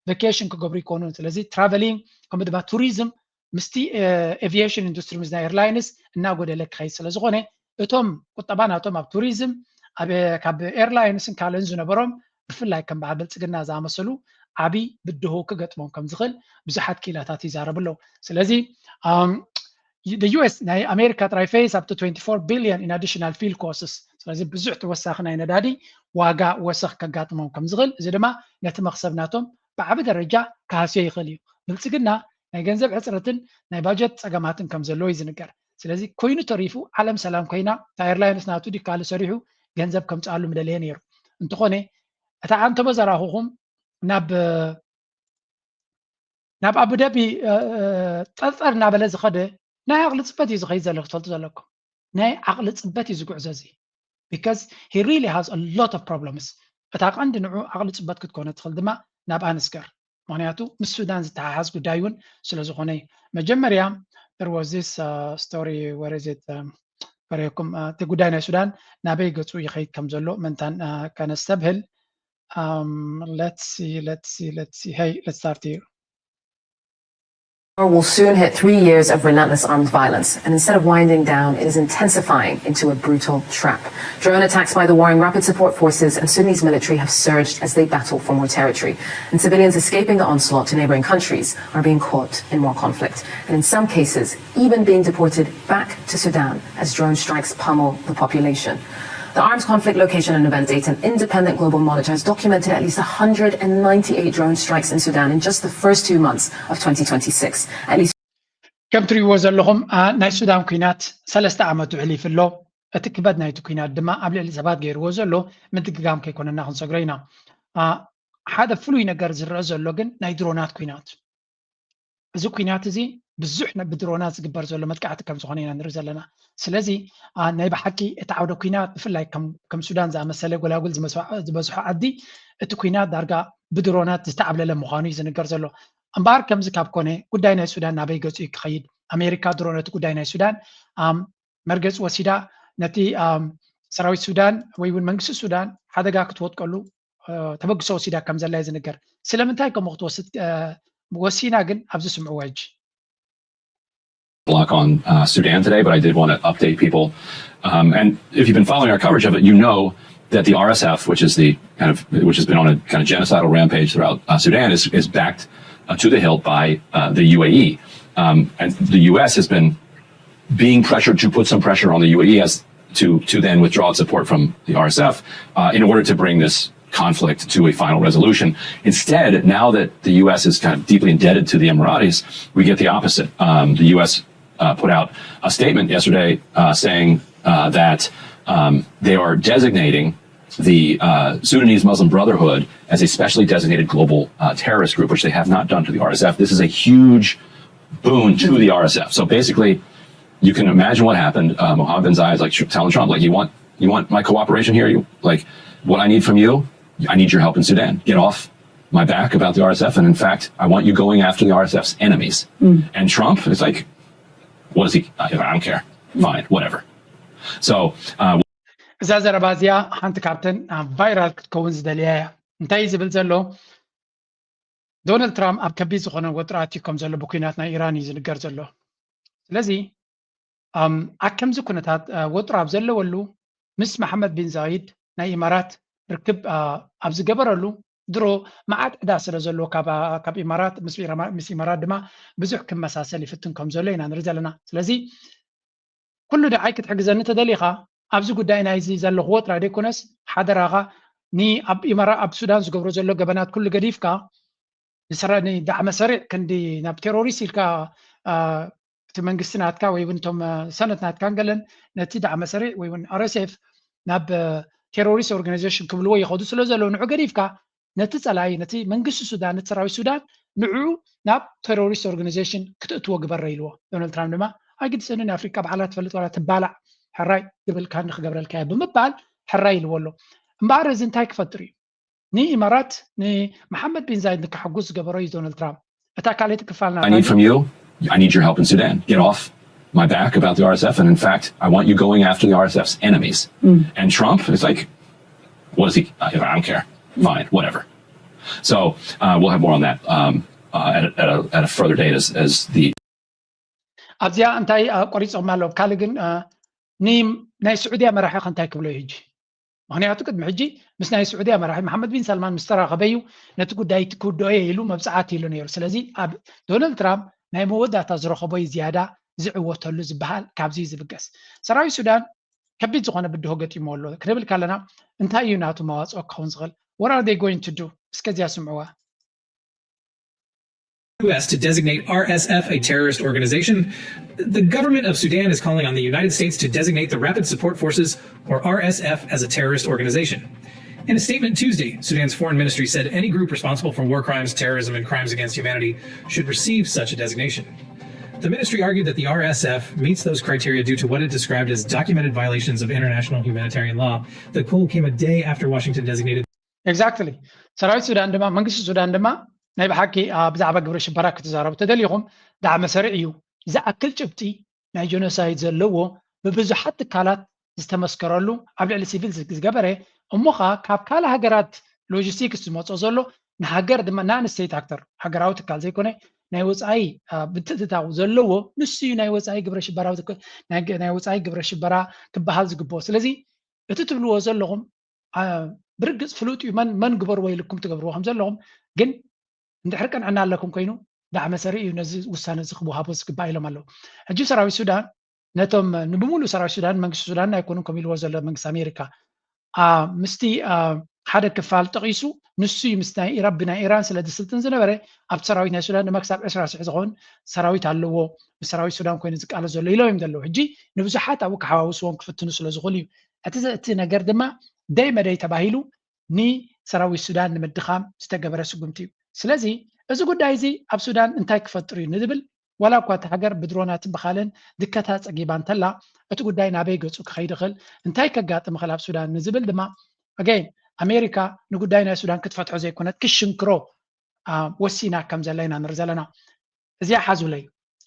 ቬኬሽን ክገብሩ ይኮኑ። ስለዚ ትራቨሊንግ ከምኡ ድማ ቱሪዝም ምስቲ ኤቪዬሽን ኢንዱስትሪ ምስ ናይ ኤርላይንስ እናጎደለ ክኸይድ ስለ ዝኾነ እቶም ቁጠባ ናቶም ኣብ ቱሪዝም ካብ ኤርላይንስን ካልእን ዝነበሮም ብፍላይ ከም በዓል ብልፅግና ዝኣመሰሉ ዓብዪ ብድሆ ክገጥሞም ከም ዝኽእል ብዙሓት ክኢላታት ይዛረቡ ኣለዉ። ስለዚ ዩኤስ ናይ ኣሜሪካ ጥራይ face up to twenty-four billion in additional fuel costs። ስለዚ ብዙሕ ተወሳኺ ናይ ነዳዲ ዋጋ ወሰኽ ከጋጥሞም ከም ዝኽእል እዚ ድማ ነቲ መኽሰብ ናቶም ብዓቢ ደረጃ ክሃስዮ ይኽእል እዩ። ብልፅግና ናይ ገንዘብ ሕፅረትን ናይ ባጀት ፀገማትን ከም ዘለዎ እዩ ዝንገር። ስለዚ ኮይኑ ተሪፉ ዓለም ሰላም ኮይና እታ ኤርላይንስ ናቱ ዲካሉ ሰሪሑ ገንዘብ ከምፅኣሉ ምደለየ ነይሩ። እንተኾነ እታ ኣንተቦ ዘራኹኹም ናብ ናብ ኣቡዳቢ ጠርጠር እናበለ ዝኸደ ናይ ዓቕሊ ፅበት እዩ ዝኸይድ ዘሎ ክትፈልጡ ዘለኩም። ናይ ዓቕሊ ፅበት እዩ ዝጉዕዞ እዚ because he really has a lot of problems። እታ ቀንዲ ንዑ ዓቕሊ ፅበት ክትኮነ ትኽእል ድማ ናብ ኣንስገር ምክንያቱ ምስ ሱዳን ዝተሓሓዝ ጉዳይ እውን ስለ ዝኾነ እዩ። መጀመርያ there was this story where is it በረኩም እቲ ጉዳይ ናይ ሱዳን ናበይ ገፁ ይኸይድ ከም ዘሎ መንታን ከነስተብህል let's see let's see let's see hey let's start here War will soon hit three years of relentless armed violence, and instead of winding down, it is intensifying into a brutal trap. Drone attacks by the warring Rapid Support Forces and Sudanese military have surged as they battle for more territory, and civilians escaping the onslaught to neighboring countries are being caught in more conflict, and in some cases, even being deported back to Sudan as drone strikes pummel the population. The armed conflict location and event data, an independent global monitor, has documented at least one hundred ninety-eight drone strikes in Sudan in just the first two months of twenty twenty-six. At least ከም ትሪእዎ ዘለኹም አ፣ ናይ ሱዳን ኩናት ሰለስተ ዓመቱ ሕሊፉ ኣሎ። እቲ ክበድ ናይቲ ኩናት ድማ ኣብ ልዕሊ ሰባት ገይርዎ ዘሎ ምድግጋም ከይኮነና ክንሰግሮ ኢና። አ፣ ሓደ ፍሉይ ነገር ዝረአ ዘሎ ግን ናይ ድሮናት ኩናት። እዚ ኩናት እዚ ብዙሕ ነ- ብድሮናት ዝግበር ዘሎ መጥቃዕቲ ከም ዝኾነ ኢና ንርኢ ዘለና። ስለዚ አ፣ ናይ ብሓቂ እቲ ዓውደ ኩናት ብፍላይ ከም ከም ሱዳን ዝኣመሰለ ጎላጉል ዝበዝሖ ዓዲ እቲ ኩናት ዳርጋ ብድሮናት ዝተዓብለለ ምዃኑ እዩ ዝንገር ዘሎ። እምበኣር ከምዚ ካብ ኮነ ጉዳይ ናይ ሱዳን ናበይ ገጹ እዩ ክኸይድ? ኣሜሪካ ድሮ ነቲ ጉዳይ ናይ ሱዳን ኣም፣ መርገጽ ወሲዳ ነቲ ኣም፣ ሰራዊት ሱዳን ወይ እውን መንግስቲ ሱዳን ሓደጋ ክትወጥቀሉ እ፣ ተበግሶ ወሲዳ ከም ዘላ እዩ ዝንገር። ስለምንታይ ከምኡ ክትወስድ እ፣ ወሲና ግን ኣብዚ ስምዕዎ ሕጂ። Block on uh, Sudan today, but I did want to update people. Um, and if you've been following our coverage of it, you know that the R S F, which is the kind of which has been on a kind of genocidal rampage throughout uh, Sudan, is is backed uh, to the hilt by uh, the U A E, um, and the U S has been being pressured to put some pressure on the U A E as to to then withdraw its support from the R S F uh, in order to bring this conflict to a final resolution. Instead, now that the U S is kind of deeply indebted to the Emiratis, we get the opposite. Um, the U S uh, put out a statement yesterday uh, saying uh, that um, they are designating the uh, Sudanese Muslim Brotherhood as a specially designated global uh, terrorist group, which they have not done to the R S F. This is a huge boon to the R S F. So basically, you can imagine what happened. Uh, Mohammed bin Zayed is like telling Trump, like, you want you want my cooperation here? You like what I need from you? I need your help in Sudan. Get off my back about the R S F, and in fact, I want you going after the R S F's enemies. Mm. And Trump is like, what is he? I, I don't care. Fine, whatever. So uh, እዛ ዘረባ እዚኣ ሓንቲ ካብተን ቫይራል ክትከውን ዝደልያ እያ። እንታይ ዝብል ዘሎ ዶናልድ ትራምፕ ኣብ ከቢድ ዝኾነ ወጥሪ ኣትዩ ከም ዘሎ ብኩናት ናይ ኢራን እዩ ዝንገር ዘሎ። ስለዚ ኣብ ከምዚ ኩነታት ወጥሪ ኣብ ዘለወሉ ምስ መሓመድ ቢን ዛይድ ናይ ኢማራት ርክብ ኣብ ዝገበረሉ ድሮ መዓት ዕዳ ስለ ዘለዎ ካብ ኢማራት ምስ ኢማራት ድማ ብዙሕ ክመሳሰል ይፍትን ከም ዘሎ ኢና ንርኢ ዘለና። ስለዚ ኩሉ ደዓይ ክትሕግዘኒ ተደሊኻ ኣብዚ ጉዳይ ናይዚ ዘለኹዎ ጥራይ ደይኮነስ ሓደራኻ ንኣብ ኢማራ ኣብ ሱዳን ዝገብሮ ዘሎ ገበናት ኩሉ ገዲፍካ ንዳዕመ ሰሪዕ ክንዲ ናብ ቴሮሪስት ኢልካ እቲ መንግስቲ ናትካ ወይ እውን እቶም ሰነት ናትካን ገለን ነቲ ዳዕመ ሰሪዕ ወይ እውን ኣርኤስኤፍ ናብ ቴሮሪስት ኦርጋናይዜሽን ክብልዎ ይኸዱ ስለ ዘለዉ ንዑ ገዲፍካ ነቲ ጸላኢ ነቲ መንግስቲ ሱዳን ነቲ ሰራዊት ሱዳን ንዑ ናብ ቴሮሪስት ኦርጋናይዜሽን ክትእትዎ ግበረ ኢልዎ። ዶናልድ ትራምፕ ድማ ኣይግድሰንን ኣፍሪቃ ባዕላ ትፈልጥ ዋላ ትባላዕ ሕራይ ግብልካ ንክገብረልካ እየ ብምባል ሕራይ ኢልዎ ኣሎ። እምበኣር እዚ እንታይ ክፈጥር እዩ? ንኢማራት ንመሓመድ ቢን ዛይድ ንክሕጉስ ዝገበሮ እዩ ዶናልድ ትራምፕ። እታ ካልኣይቲ ክፋል I need from you, I need your help in Sudan. Get off my back about the R S F. And in fact, I want you going after the R S F's enemies. And Trump is like, what is he? I, I don't care. Fine, whatever. So uh, we'll have more on that um, uh, at, a, at, a, at a further date as, as the ኣብዚኣ እንታይ ቆሪፆም ኣሎ ካልእ ግን ናይ ስዑድያ መራሒ ከ እንታይ ክብሎ እዩ ሕጂ? ምክንያቱ ቅድሚ ሕጂ ምስ ናይ ስዑድያ መራሒ መሓመድ ቢን ሰልማን ምስ ተራኸበ እዩ ነቲ ጉዳይ ክውድኦ እየ ኢሉ መብፅዓት ኢሉ ነይሩ። ስለዚ ኣብ ዶናልድ ትራምፕ ናይ መወዳእታ ዝረኸቦ እዩ ዝያዳ ዝዕወተሉ ዝበሃል ካብዚ እዩ ዝብገስ። ሰራዊት ሱዳን ከቢድ ዝኾነ ብድሆ ገጢሞ ኣሎ ክንብል ከለና እንታይ እዩ ናቱ መዋፅኦ ክኸውን ዝኽእል? What are they going to do? እስከ እዚኣ ስምዕዋ። U S to designate R S F a terrorist organization. The government of Sudan is calling on the United States to designate the Rapid Support Forces, or R S F, as a terrorist organization. In a statement Tuesday, Sudan's foreign ministry said any group responsible for war crimes, terrorism, and crimes against humanity should receive such a designation. The ministry argued that the R S F meets those criteria due to what it described as documented violations of international humanitarian law. The call came a day after Washington designated Exactly. ሰራዊት ሱዳን ድማ መንግስቲ ሱዳን ድማ ናይ ብሓቂ ብዛዕባ ግብረ ሽበራ ክትዛረቡ ተደሊኹም ዳዕመ ሰሪዕ እዩ። ዝኣክል ጭብጢ ናይ ጀኖሳይድ ዘለዎ ብብዙሓት ትካላት ዝተመስከረሉ ኣብ ልዕሊ ሲቪል ዝገበረ እሞ ኸዓ ካብ ካልእ ሃገራት ሎጂስቲክስ ዝመፅኦ ዘሎ ንሃገር ድማ non state actor ሃገራዊ ትካል ዘይኮነ ናይ ወፃኢ ምትእትታው ዘለዎ ንሱ እዩ ናይ ወፃኢ ግብረ ሽበራ ናይ ወፃኢ ግብረ ሽበራ ክበሃል ዝግብኦ። ስለዚ እቲ ትብልዎ ዘለኹም ብርግፅ ፍሉጥ እዩ መን መን ግበርዎ ኢልኩም ትገብርዎ ከም ዘለኹም፣ ግን እንድሕር ቅንዕና ኣለኩም ኮይኑ ዳዕመ ሰሪ እዩ ነዚ ውሳነ እዚ ክወሃቦ ዝግባእ ኢሎም ኣለዉ። ሕጂ ሰራዊት ሱዳን ነቶም ንብሙሉ ሰራዊት ሱዳን መንግስቲ ሱዳን ኣይኮኑን ከም ኢልዎ ዘሎ መንግስቲ ኣሜሪካ ምስቲ ሓደ ክፋል ጠቒሱ ንሱ እዩ ምስ ናይ ኢራን ብናይ ኢራን ስለ ዝስልጥን ዝነበረ ኣብቲ ሰራዊት ናይ ሱዳን ድማ ክሳብ ዕስራ ሽሕ ዝኸውን ሰራዊት ኣለዎ፣ ምስ ሰራዊት ሱዳን ኮይኑ ዝቃለስ ዘሎ ኢሎም እዮም ዘለዉ። ሕጂ ንብዙሓት ኣብኡ ክሓዋውስዎም ክፍትኑ ስለ ዝኽእሉ እዩ። እቲ እቲ ነገር ድማ ደይ መደይ ተባሂሉ ንሰራዊት ሱዳን ንምድኻም ዝተገበረ ስጉምቲ እዩ። ስለዚ እዚ ጉዳይ እዚ ኣብ ሱዳን እንታይ ክፈጥር እዩ ንዝብል ዋላ እኳ እቲ ሃገር ብድሮናትን ብኻልን ድከታ ፀጊባ እንተላ እቲ ጉዳይ ናበይ ገፁ ክኸይድ ይኽእል እንታይ ከጋጥም ይኽእል ኣብ ሱዳን ንዝብል ድማ ኣገይን ኣሜሪካ ንጉዳይ ናይ ሱዳን ክትፈትሖ ዘይኮነት ክሽንክሮ ወሲና ከም ዘላ ኢና ንርኢ ዘለና። እዚኣ ሓዙለይ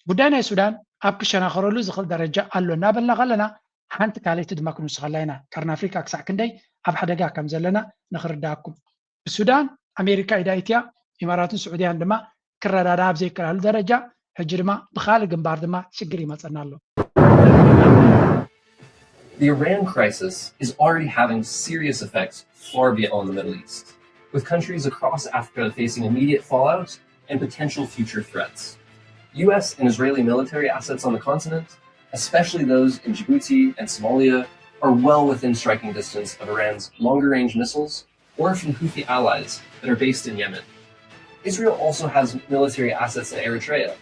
ጉዳይ ናይ ሱዳን ኣብ ክሸናኸረሉ ዝኽእል ደረጃ ኣሎ እናበልና ከለና ሓንቲ ካልኣይቲ ድማ ክንውስኸላ ኢና። ቀርኒ ኣፍሪካ ክሳዕ ክንደይ ኣብ ሓደጋ ከም ዘለና ንኽርዳእኩም። ብሱዳን ኣሜሪካ ኢዳ ኢትያ ኢማራትን ስዑድያን ድማ ክረዳዳ ኣብ ዘይከላሉ ደረጃ ሕጂ ድማ ብኻልእ ግንባር ድማ ሽግር ይመፀና ኣሎ። The Iran crisis is already having serious effects far beyond the Middle East, with countries across Africa facing immediate fallout and potential future threats. U S and Israeli military assets on the continent, especially those in Djibouti and Somalia, are well within striking distance of Iran's longer range missiles or from Houthi allies that are based in Yemen. Israel also has military assets in Eritrea,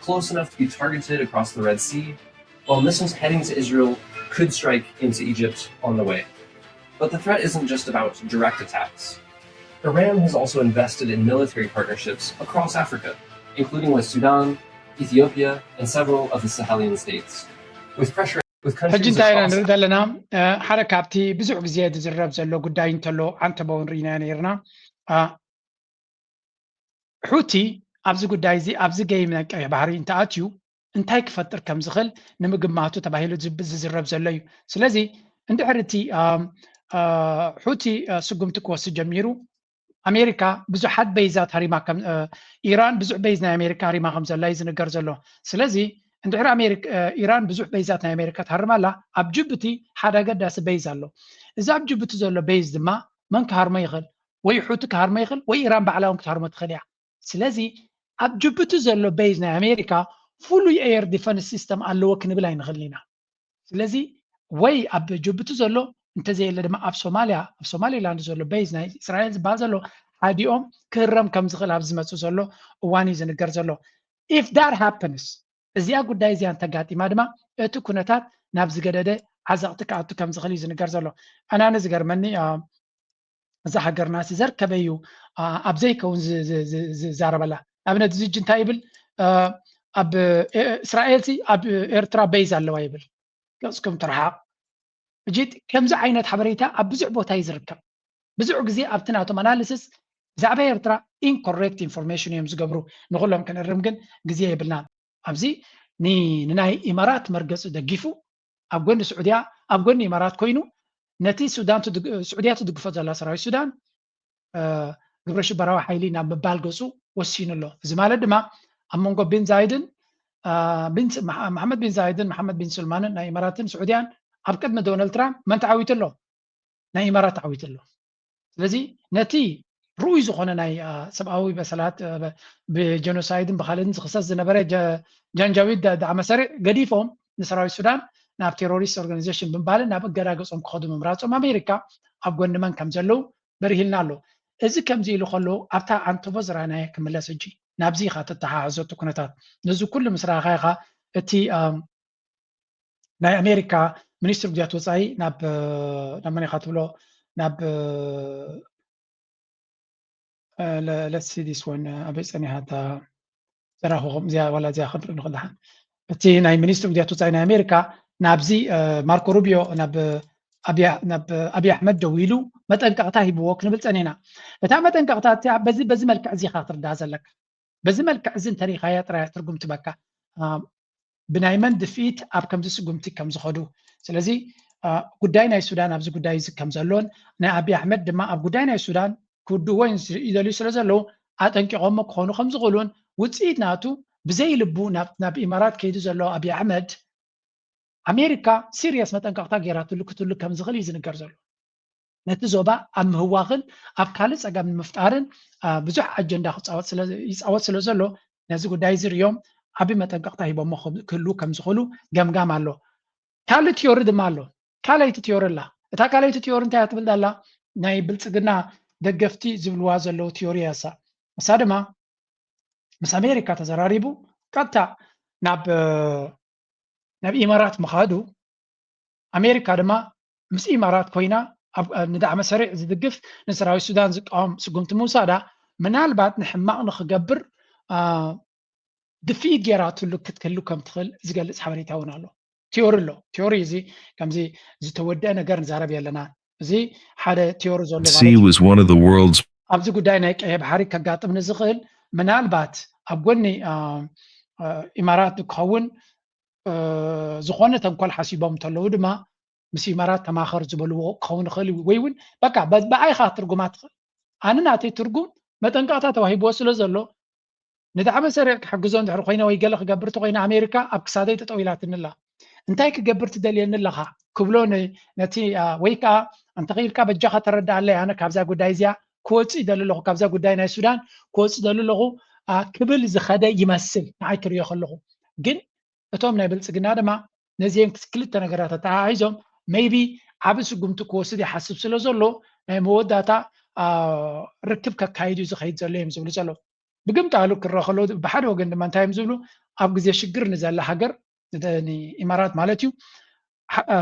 close enough to be targeted across the Red Sea, while missiles heading to Israel could strike into Egypt on the way. But the threat isn't just about direct attacks. Iran has also invested in military partnerships across Africa, including with Sudan, Ethiopia, and several of the Sahelian states. With pressure with ሕጂ እንታይ ኢና ንርኢ ዘለና ሓደ ካብቲ ብዙሕ ግዜ ዝዝረብ ዘሎ ጉዳይ እንተሎ ዓንተበውን ርኢና ነይርና። ሑቲ ኣብዚ ጉዳይ እዚ ኣብዚ ገይም ናይ ቀይሕ ባህሪ እንተኣትዩ እንታይ ክፈጥር ከም ዝኽእል ንምግማቱ ተባሂሉ ዝዝረብ ዘሎ እዩ። ስለዚ እንድሕር እቲ ሑቲ ስጉምቲ ክወስድ ጀሚሩ ኣሜሪካ ብዙሓት በይዛት ሃሪማ ኢራን ብዙሕ በይዝ ናይ ኣሜሪካ ሃሪማ ከም ዘላ እዩ ዝንገር ዘሎ። ስለዚ እንድሕር ኢራን ብዙሕ በይዛት ናይ ኣሜሪካ ትሃርም ኣላ ኣብ ጅቡቲ ሓደ ኣገዳሲ በይዝ ኣሎ። እዚ ኣብ ጅቡቲ ዘሎ በይዝ ድማ መን ክሃርሞ ይኽእል? ወይ ሑቲ ክሃርሞ ይኽእል ወይ ኢራን ባዕላ እውን ክትሃርሞ ትኽእል እያ። ስለዚ ኣብ ጅቡቲ ዘሎ በይዝ ናይ ኣሜሪካ ፍሉይ air defence system ኣለዎ ክንብል ኣይንኽእልን ኢና። ስለዚ ወይ ኣብ ጅቡቲ ዘሎ እንተዘየለ ድማ ኣብ ሶማልያ ኣብ ሶማሊላንድ ዘሎ በይዝ ናይ እስራኤል ዝበሃል ዘሎ ሓዲኦም ክህረም ከም ዝኽእል ኣብ ዝመፅእ ዘሎ እዋን እዩ ዝንገር ዘሎ። If that happens እዚኣ ጉዳይ እዚኣ እንተጋጢማ ድማ እቲ ኩነታት ናብ ዝገደደ ዓዘቕቲ ክኣቱ ከም ዝኽእል እዩ ዝንገር ዘሎ። ኣናኒ ዝገርመኒ እዛ ሃገርና ሲ ዘርከበ እዩ ኣብ ዘይከውን ዝዛረበላ። ኣብነት ዝጅ እንታይ ይብል ኣብ እስራኤል ሲ ኣብ ኤርትራ በይዝ ኣለዋ ይብል። ገፅኩም ትርሓቕ። ሕጂ ከምዚ ዓይነት ሓበሬታ ኣብ ብዙሕ ቦታ እዩ ዝርከብ። ብዙሕ ግዜ ኣብቲ ናቶም ኣናሊስስ ብዛዕባ ኤርትራ incorrect information እዮም ዝገብሩ። ንኩሎም ክንእርም ግን ግዜ የብልናን። ኣብዚ ንናይ ኢማራት መርገፂ ደጊፉ ኣብ ጎኒ ስዑድያ ኣብ ጎኒ ኢማራት ኮይኑ ነቲ ሱዳን ስዑድያ ትድግፎ ዘላ ሰራዊት ሱዳን ግብረ ሽበራዊ ሓይሊ ናብ ምባል ገፁ ወሲኑ ኣሎ። እዚ ማለት ድማ ኣብ መንጎ ቢን ዛይድን መሓመድ ቢን ዛይድን መሓመድ ቢን ሱልማንን ናይ ኢማራትን ስዑድያን ኣብ ቅድሚ ዶናልድ ትራምፕ መን ተዓዊቱ ኣሎ? ናይ ኢማራት ተዓዊቱ ኣሎ። ስለዚ ነቲ ርኡይ ዝኾነ ናይ ሰብኣዊ በሰላት ብጀኖሳይድን ብካልእን ዝኽሰስ ዝነበረ ጃንጃዊድ ዳዕመ ሰሪዕ ገዲፎም ንሰራዊት ሱዳን ናብ ቴሮሪስት ኦርጋኒዜሽን ብምባልን ናብ እገዳ ገጾም ክኸዱ ምምራጾም ኣሜሪካ ኣብ ጎኒ መን ከም ዘለዉ በሪሂልና ኣሎ። እዚ ከምዚ ኢሉ ከሎ ኣብታ ኣንተቦ ዝረኣናዮ ክምለስ ሕጂ ናብዚ ኢኻ ተተሓሕዞ እቲ ኩነታት ነዚ ኩሉ ምስ ረኣኻ ኢኻ እቲ ናይ ኣሜሪካ ሚኒስትሪ ጉዳያት ወፃኢ ናብ ናብ መን ኢኻ ትብሎ ናብ let's see this one ኣበይ ፀኒሓ እታ ዘራኽኹም እዚኣ ዋላ እዚኣ ክንርኢ ንኽእል ደሓን እቲ ናይ ሚኒስትሪ ጉዳያት ወፃኢ ናይ ኣሜሪካ ናብዚ ማርኮ ሩቢዮ ናብ ኣብይ ኣሕመድ ደዊሉ መጠንቀቕታ ሂብዎ ክንብል ፀኒና። እታ መጠንቀቕታ እቲኣ በዚ በዚ መልክዕ እዚ ኢኻ ክትርዳእ ዘለካ። በዚ መልክዕ እዚ እንተሪኢኻያ ጥራይ ትርጉም ትበካ ብናይ መን ድፍኢት ኣብ ከምዚ ስጉምቲ ከም ዝኸዱ። ስለዚ ጉዳይ ናይ ሱዳን ኣብዚ ጉዳይ እዚ ከም ዘሎን ናይ ኣብይ ኣሕመድ ድማ ኣብ ጉዳይ ናይ ሱዳን ክውድእዎ ይደልዩ ስለ ዘለዉ ኣጠንቂቖሞ ክኾኑ ከም ዝኽእሉን ውፅኢት ናቱ ብዘይ ልቡ ናብ ኢማራት ከይዱ ዘሎ ኣብይ ኣሕመድ ኣሜሪካ ሲሪየስ መጠንቀቕታ ገይራትሉ ክትህሉ ከም ዝኽእል እዩ ዝንገር ዘሎ። ነቲ ዞባ ኣብ ምህዋኽን ኣብ ካልእ ፀገም ንምፍጣርን ብዙሕ ኣጀንዳ ይፃወት ስለ ዘሎ ነዚ ጉዳይ እዚ ሪኦም ዓቢ መጠንቀቕታ ሂቦሞ ክህሉ ከም ዝኽእሉ ገምጋም ኣሎ። ካልእ ቲዮሪ ድማ ኣሎ። ካልኣይቲ ቲዮሪ ኣላ። እታ ካልኣይቲ ቲዮሪ እንታይ ትብል ኣላ? ናይ ብልፅግና ደገፍቲ ዝብልዋ ዘለዉ ቲዮሪ እያ እሳ። እሳ ድማ ምስ ኣሜሪካ ተዘራሪቡ ቀጥታ ናብ ናብ ኢማራት ምኻዱ ኣሜሪካ ድማ ምስ ኢማራት ኮይና ንዳዕመ ሰሪዕ ዝድግፍ ንሰራዊት ሱዳን ዝቃወም ስጉምቲ ምውሳዳ ምናልባት ንሕማቕ ንክገብር ድፍኢት ገይራትሉ ክትክህሉ ከም ትኽእል ዝገልፅ ሓበሬታ እውን ኣሎ። ቲዮሪ ኣሎ። ቲዮሪ እዚ ከምዚ ዝተወደአ ነገር ንዛረብ የለና። እዚ ሓደ ቲዮሪ ዘሎ ማለት እዩ። ኣብዚ ጉዳይ ናይ ቀይሕ ባሕሪ ከጋጥም ንዝኽእል ምናልባት ኣብ ጎኒ ኢማራት ክኸውን ዝኾነ ተንኮል ሓሲቦም እንተለዉ ድማ ምስ ኢማራት ተማኸር ዝበልዎ ክኸውን ይኽእል እዩ። ወይ እውን በቃ ብኣይኻ ትርጉማ ትኽእል። ኣነ ናተይ ትርጉም መጠንቀቕታ ተዋሂብዎ ስለ ዘሎ ንዳዕመ ሰሪዕ ክሕግዞ እንድሕር ኮይነ ወይ ገለ ክገብር ተኮይነ ኣሜሪካ ኣብ ክሳደይ ጠጠው ኢላትኒ ኣላ። እንታይ ክገብር ትደልየኒ ኣለኻ ክብሎ ነቲ ወይ ከዓ እንተኽኢልካ በጃኻ ተረድኣለይ ኣነ ካብዛ ጉዳይ እዚኣ ክወፅእ ይደሊ ኣለኹ፣ ካብዛ ጉዳይ ናይ ሱዳን ክወፅእ ይደሊ ኣለኹ ክብል ዝኸደ ይመስል ንዓይ ክሪኦ ከለኹ። ግን እቶም ናይ ብልፅግና ድማ ነዚአን ክልተ ነገራት ኣተሓሒዞም maybe ዓቢ ስጉምቲ ክወስድ ይሓስብ ስለ ዘሎ ናይ መወዳእታ ርክብ ከካይድ እዩ ዝኸይድ ዘሎ እዮም ዝብሉ ዘለዉ። ብግምጣሉ ክረአ ከሎ ብሓደ ወገን ድማ እንታይ እዮም ዝብሉ ኣብ ግዜ ሽግር ንዘላ ሃገር ንኢማራት ማለት እዩ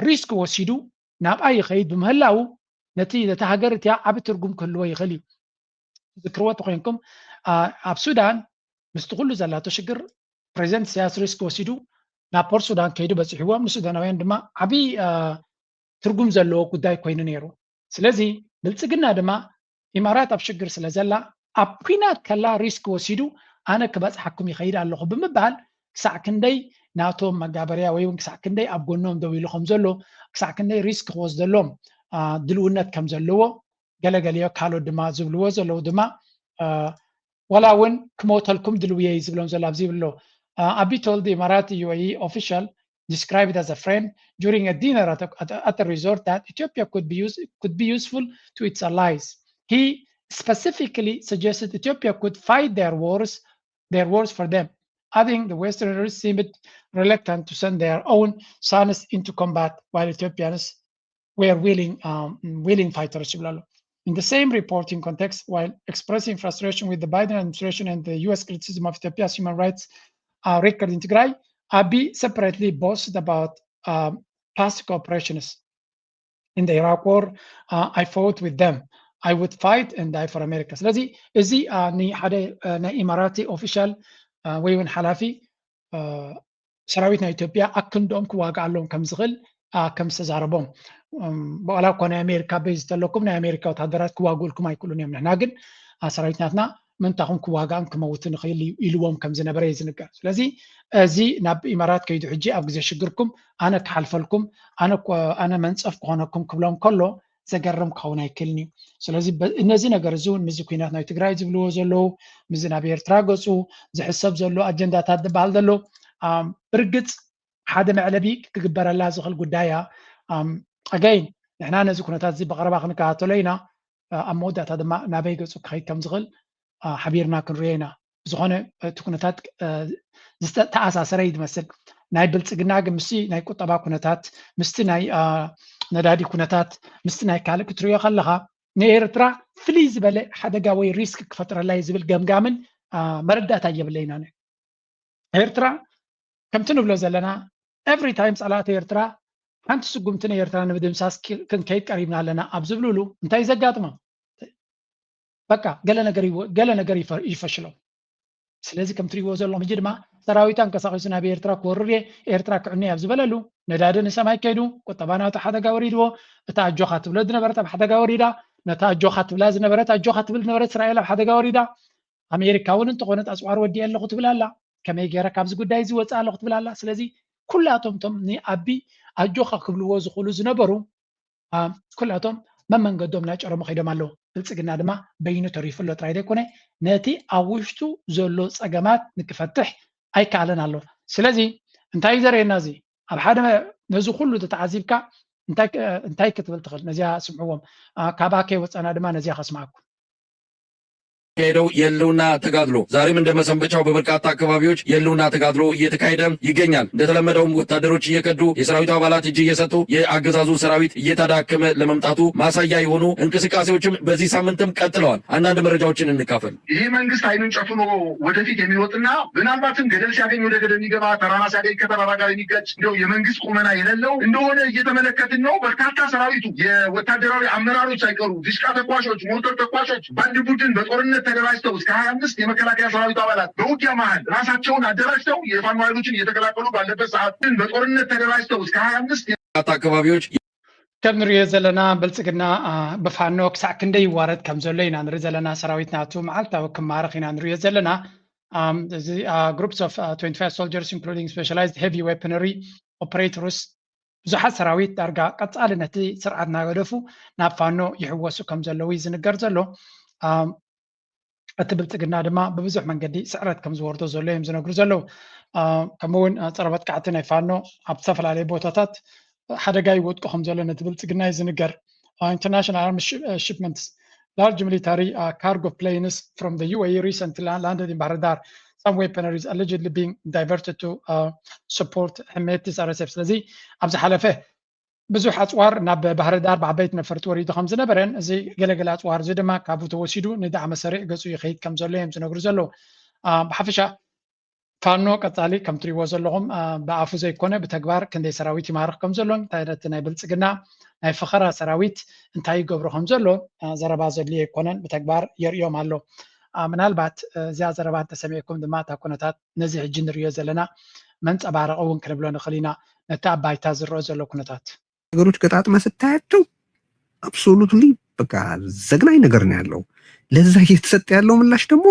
ሪስክ ወሲዱ ናብኣ ይኸይድ ብምህላው ነቲ ነቲ ሃገር እቲኣ ዓቢ ትርጉም ክህልዎ ይኽእል እዩ። ትዝክርዎ ተኮይንኩም ኣብ ሱዳን ምስቲ ኩሉ ዘላቶ ሽግር ፕሬዚደንት ኢሳያስ ሪስክ ወሲዱ ናብ ፖርት ሱዳን ከይዱ በፂሕዎም ንሱዳናውያን ድማ ዓቢ ትርጉም ዘለዎ ጉዳይ ኮይኑ ነይሩ። ስለዚ ብልፅግና ድማ ኢማራት ኣብ ሽግር ስለ ዘላ ኣብ ኩናት ከላ ሪስክ ወሲዱ ኣነ ክበፅሓኩም ይኸይድ ኣለኹ ብምባል ክሳዕ ክንደይ ናቶም መጋበርያ ወይ እውን ክሳዕ ክንደይ ኣብ ጎኖም ደው ኢሉ ከም ዘሎ ክሳዕ ክንደይ ሪስክ ክወስደሎም ድልውነት ከም ዘለዎ ገለገሊዮ ካልኦት ድማ ዝብልዎ ዘለዉ ድማ ዋላ እውን ክሞተልኩም ድልውየ እዩ ዝብሎም ዘሎ ኣብዚ ይብሎ ኣቢ told the Emirati U A E official described as a friend during a dinner at a, at a, at a resort that Ethiopia could be, use, could be useful to its allies. He specifically suggested Ethiopia could fight their wars, their wars for them, adding the Westerners seemed reluctant to send their own sons into combat while Ethiopians were willing, um, willing fighters ይብላሉ። In the same reporting context, while expressing frustration with the Biden administration and the U S criticism of Ethiopia's human rights uh, record in Tigray, Abiy separately boasted about um, past cooperations. In the Iraq War, uh, I fought with them. I would fight and die for America. ስለዚ እዚ ንሓደ ናይ ኢማራቲ ኦፊሻል ወይ እውን ሓላፊ ሰራዊት ናይ ኢትዮጵያ ኣክንድኦም ክዋግኣሎም ከም ዝኽእል ከም ዝተዛረቦም ዋላ እኳ ናይ ኣሜሪካ ቤዝ ተለኩም ናይ ኣሜሪካ ወታደራት ክዋግኡልኩም ኣይክእሉን እዮም ንሕና ግን ሰራዊት ናትና ምንታኹም ክዋጋእን ክመውትን ይኽእል እዩ ኢልዎም ከም ዝነበረ እዩ ዝንገር ስለዚ እዚ ናብ ኢማራት ከይዱ ሕጂ ኣብ ግዜ ሽግርኩም ኣነ ክሓልፈልኩም ኣነ መንፀፍ ክኾነኩም ክብሎም ከሎ ዘገርም ክኸውን ኣይክእልን እዩ ስለዚ ነዚ ነገር እዚ እውን ምዚ ኩናት ናይ ትግራይ ዝብልዎ ዘለዉ ምዚ ናብ ኤርትራ ገፁ ዝሕሰብ ዘሎ ኣጀንዳታት ዝበሃል ዘሎ ብርግፅ ሓደ መዕለቢ ክግበረላ ዝኽእል ጉዳይ እያ ኣገይን ንሕና ነዚ ኩነታት እዚ ብቐረባ ክንከታተሎ ኢና ኣብ መወዳእታ ድማ ናበይ ገፁ ክኸይድ ከም ዝኽእል ሓቢርና ክንሪኦ ኢና ዝኾነ እቲ ኩነታት ዝተኣሳሰረ እዩ ዝመስል ናይ ብልፅግና ግን ምስቲ ናይ ቁጠባ ኩነታት ምስቲ ናይ ነዳዲ ኩነታት ምስቲ ናይ ካልእ ክትሪኦ ከለኻ ንኤርትራ ፍልይ ዝበለ ሓደጋ ወይ ሪስክ ክፈጥረላ እዩ ዝብል ገምጋምን መረዳእታ የብለይና ኤርትራ ከምቲ ንብሎ ዘለና every time ፀላእቲ ኤርትራ ሓንቲ ስጉምቲ ንኤርትራ ንምድምሳስ ክንከይድ ቀሪብና ኣለና ኣብ ዝብልሉ እንታይ ዘጋጥሞም በቃ ገለ ነገር ይፈሽሎም ስለዚ ከም ትሪእዎ ዘለኹም ሕጂ ድማ ሰራዊት ኣንቀሳቂሱ ናብ ኤርትራ ክወርር እየ ኤርትራ ክዕኑ ኣብ ዝበለሉ ነዳዲ ንሰማይ ከይዱ ቁጠባ ናቱ ሓደጋ ወሪድዎ እታ ኣጆኻ ትብሎ ዝነበረት ኣብ ሓደጋ ወሪዳ ነታ ኣጆኻ ትብላ ዝነበረት ኣጆኻ ትብል ዝነበረት እስራኤል ኣብ ሓደጋ ወሪዳ ኣሜሪካ እውን እንተኾነት ኣፅዋር ወዲኤ ኣለኹ ትብል ኣላ ከመይ ገይረ ካብዚ ጉዳይ እዚ ወፅእ ኣለኹ ትብል ኣላ ስለዚ ኩላቶም ቶም ንኣቢ ኣጆኻ ክብልዎ ዝኽእሉ ዝነበሩ ኩላቶም መመንገዶም ናይ ጨረሙ ከይዶም ኣለዉ ብልፅግና ድማ በይኑ ተሪፉ ኣሎ ጥራይ ዘይኮነ፣ ነቲ ኣብ ውሽጡ ዘሎ ፀገማት ንክፈትሕ ኣይከኣለን ኣሎ። ስለዚ እንታይ እዩ ዘርእየና? እዚ ኣብ ሓደ ነዚ ኩሉ ተተዓዚብካ እንታይ ክ- እንታይ ክትብል ትኽእል? ነዚኣ ስምዕዎም። አ፣ ካባከ ወፃና ድማ ነዚኣ ከስማዕኩም። ሄደው የህልውና ተጋድሎ ዛሬም እንደ መሰንበቻው በበርካታ አካባቢዎች የህልውና ተጋድሎ እየተካሄደ ይገኛል። እንደተለመደውም ወታደሮች እየከዱ፣ የሰራዊቱ አባላት እጅ እየሰጡ፣ የአገዛዙ ሰራዊት እየተዳከመ ለመምጣቱ ማሳያ የሆኑ እንቅስቃሴዎችም በዚህ ሳምንትም ቀጥለዋል። አንዳንድ መረጃዎችን እንካፈል። ይሄ መንግስት አይኑን ጨፍኖ ወደፊት የሚሮጥና ምናልባትም ገደል ሲያገኝ ወደ ገደል የሚገባ፣ ተራራ ሲያገኝ ከተራራ ጋር የሚጋጭ፣ እንደው የመንግስት ቁመና የሌለው እንደሆነ እየተመለከትን ነው። በርካታ ሰራዊቱ፣ የወታደራዊ አመራሮች ሳይቀሩ፣ ዲሽቃ ተኳሾች፣ ሞርተር ተኳሾች በአንድ ቡድን በጦርነት ተደራጅተው እስከ ሀያ አምስት የመከላከያ ሰራዊት አባላት በውጊያ መሀል ራሳቸውን አደራጅተው የፋኖ ኃይሎችን እየተቀላቀሉ ባለበት ሰዓት፣ በጦርነት ተደራጅተው እስከ ሀያ አምስት አካባቢዎች ከም ንሪኦ ዘለና ብልፅግና፣ አ፣ ብፋኖ ክሳዕ ክንደይ ይዋረድ ከም ዘሎ ኢና ንርኢ ዘለና። ሰራዊት ናቱ መዓልታዊ ክማረኽ ኢና ንሪኦ ዘለና። ኣም፣ እዚ፣ አ፣ groups of, አ፣ twenty-five soldiers including specialized heavy weaponry operators፣ ብዙሓት ሰራዊት ዳርጋ ቀፃሊ ነቲ ስርዓት እናገደፉ ናብ ፋኖ ይሕወሱ ከም ዘለዉ እዩ ዝንገር ዘሎ። ኣም፣ እቲ ብልፅግና ድማ ብብዙሕ መንገዲ ስዕረት ከም ዝወርዶ ዘሎ እዮም ዝነግሩ ዘለዉ። አ፣ ከምኡ እውን፣ አ፣ ፀረ መጥቃዕቲ ናይ ፋኖ ኣብ ዝተፈላለዩ ቦታታት ሓደጋ ይወድቁ ከም ዘሎ ነቲ ብልፅግና እዩ ዝንገር። Uh, international arms shi- uh, shipments, large military, uh, cargo planes from the U A E recently la- landed in Bahir Dar. Some weaponry is allegedly being diverted to, uh, support Hemedti's R S F. ስለዚ ኣብ ዝሓለፈ ብዙሕ ኣፅዋር ናብ ባህር ዳር ብዓበይቲ ነፈርቲ ወሪዱ ከም ዝነበረን፣ እዚ ገለገለ ኣፅዋር እዚ ድማ ካብኡ ተወሲዱ ንዳዕመ ሰሪዕ ገፁ ይኸይድ ከም ዘሎ እዮም ዝነግሩ ዘለዉ። አ፣ ብሓፈሻ ፋኖ ቀፃሊ ከም ትሪእዎ ዘለኹም፣ አ፣ ብኣፉ ዘይኮነ ብተግባር ክንደይ ሰራዊት ይማርኽ ከም ዘሎ፣ እንታይ ነቲ ናይ ብልፅግና ናይ ፈኸራ ሰራዊት እንታይ ይገብሮ ከም ዘሎ፣ አ፣ ዘረባ ዘድልዮ ኣይኮነን፣ ብተግባር የርእዮም ኣሎ። አ፣ ምናልባት፣ አ፣ እዚኣ ዘረባ እንተሰሚዕኩም ድማ እታ ኩነታት ነዚ ሕጂ ንሪኦ ዘለና መንፀባረቒ እውን ክንብሎ ንኽእል ኢና፣ ነቲ ኣብ ባይታ ዝረአ ዘሎ ኩነታት። ነገሮች ገጣጥመ ስታያቸው absolutely በቃ ዘግናኝ ነገር ነው ያለው። ለዛ እየተሰጠ ያለው ምላሽ ደግሞ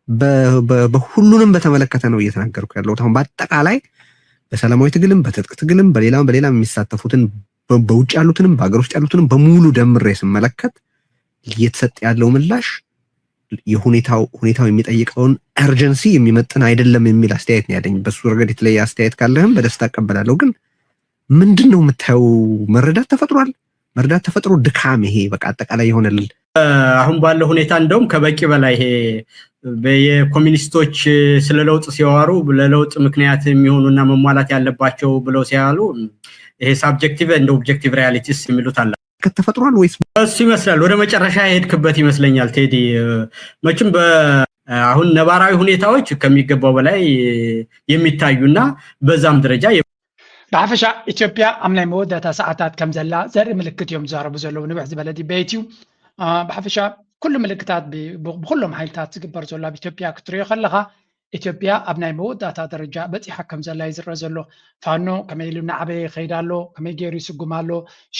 በ- በ- በሁሉንም በተመለከተ ነው እየተናገርኩ ያለሁት። አሁን በአጠቃላይ በሰላማዊ ትግልም በትጥቅ ትግልም በሌላም በሌላም የሚሳተፉትን በ- በውጭ ያሉትንም በሀገር ውስጥ ያሉትንም በሙሉ ደምሬ ስመለከት እየተሰጠ ያለው ምላሽ የሁኔታው ሁኔታው የሚጠይቀውን urgency የሚመጥን አይደለም የሚል አስተያየት ነው ያለኝ። በሱ ረገድ የተለየ አስተያየት ካለህም በደስታ እቀበላለሁ። ግን ምንድን ነው የምታየው? መረዳት ተፈጥሯል። መረዳት ተፈጥሮ ድካም፣ ይሄ በቃ አጠቃላይ የሆነ ል- አሁን ባለው ሁኔታ እንደውም ከበቂ በላይ ይሄ በ- የኮሚኒስቶች ስለ ለውጥ ሲያወሩ ለለውጥ ምክንያት የሚሆኑና መሟላት ያለባቸው ብለው ሲያሉ ይሄ subjective and objective realities የሚሉት አለ። ተፈጥሯል ወይስ እሱ ይመስላል ወደ መጨረሻ የሄድክበት ይመስለኛል ቴዲ። መቼም በ- አሁን ነባራዊ ሁኔታዎች ከሚገባው በላይ የሚታዩና በዛም ደረጃ ብሓፈሻ ኢትዮጵያ ኣብ ናይ መወዳእታ ሰዓታት ከም ዘላ ዘርኢ ምልክት እዮም ዝዛረቡ ዘለዉ። ንውሕ ዝበለ ዲቤት እዩ። አ፣ ብሓፈሻ ኩሉ ምልክታት ብ- ብ- ብኩሎም ሓይልታት ዝግበር ዘሎ ኣብ ኢትዮጵያ ክትሪኦ ከለኻ፣ ኢትዮጵያ ኣብ ናይ መወዳእታ ደረጃ በፂሓ ከም ዘላ እዩ ዝረአ ዘሎ። ፋኖ ከመይ ኢሉ እናዓበየ ይኸይድ ኣሎ፣ ከመይ ገይሩ ይስጉም ኣሎ፣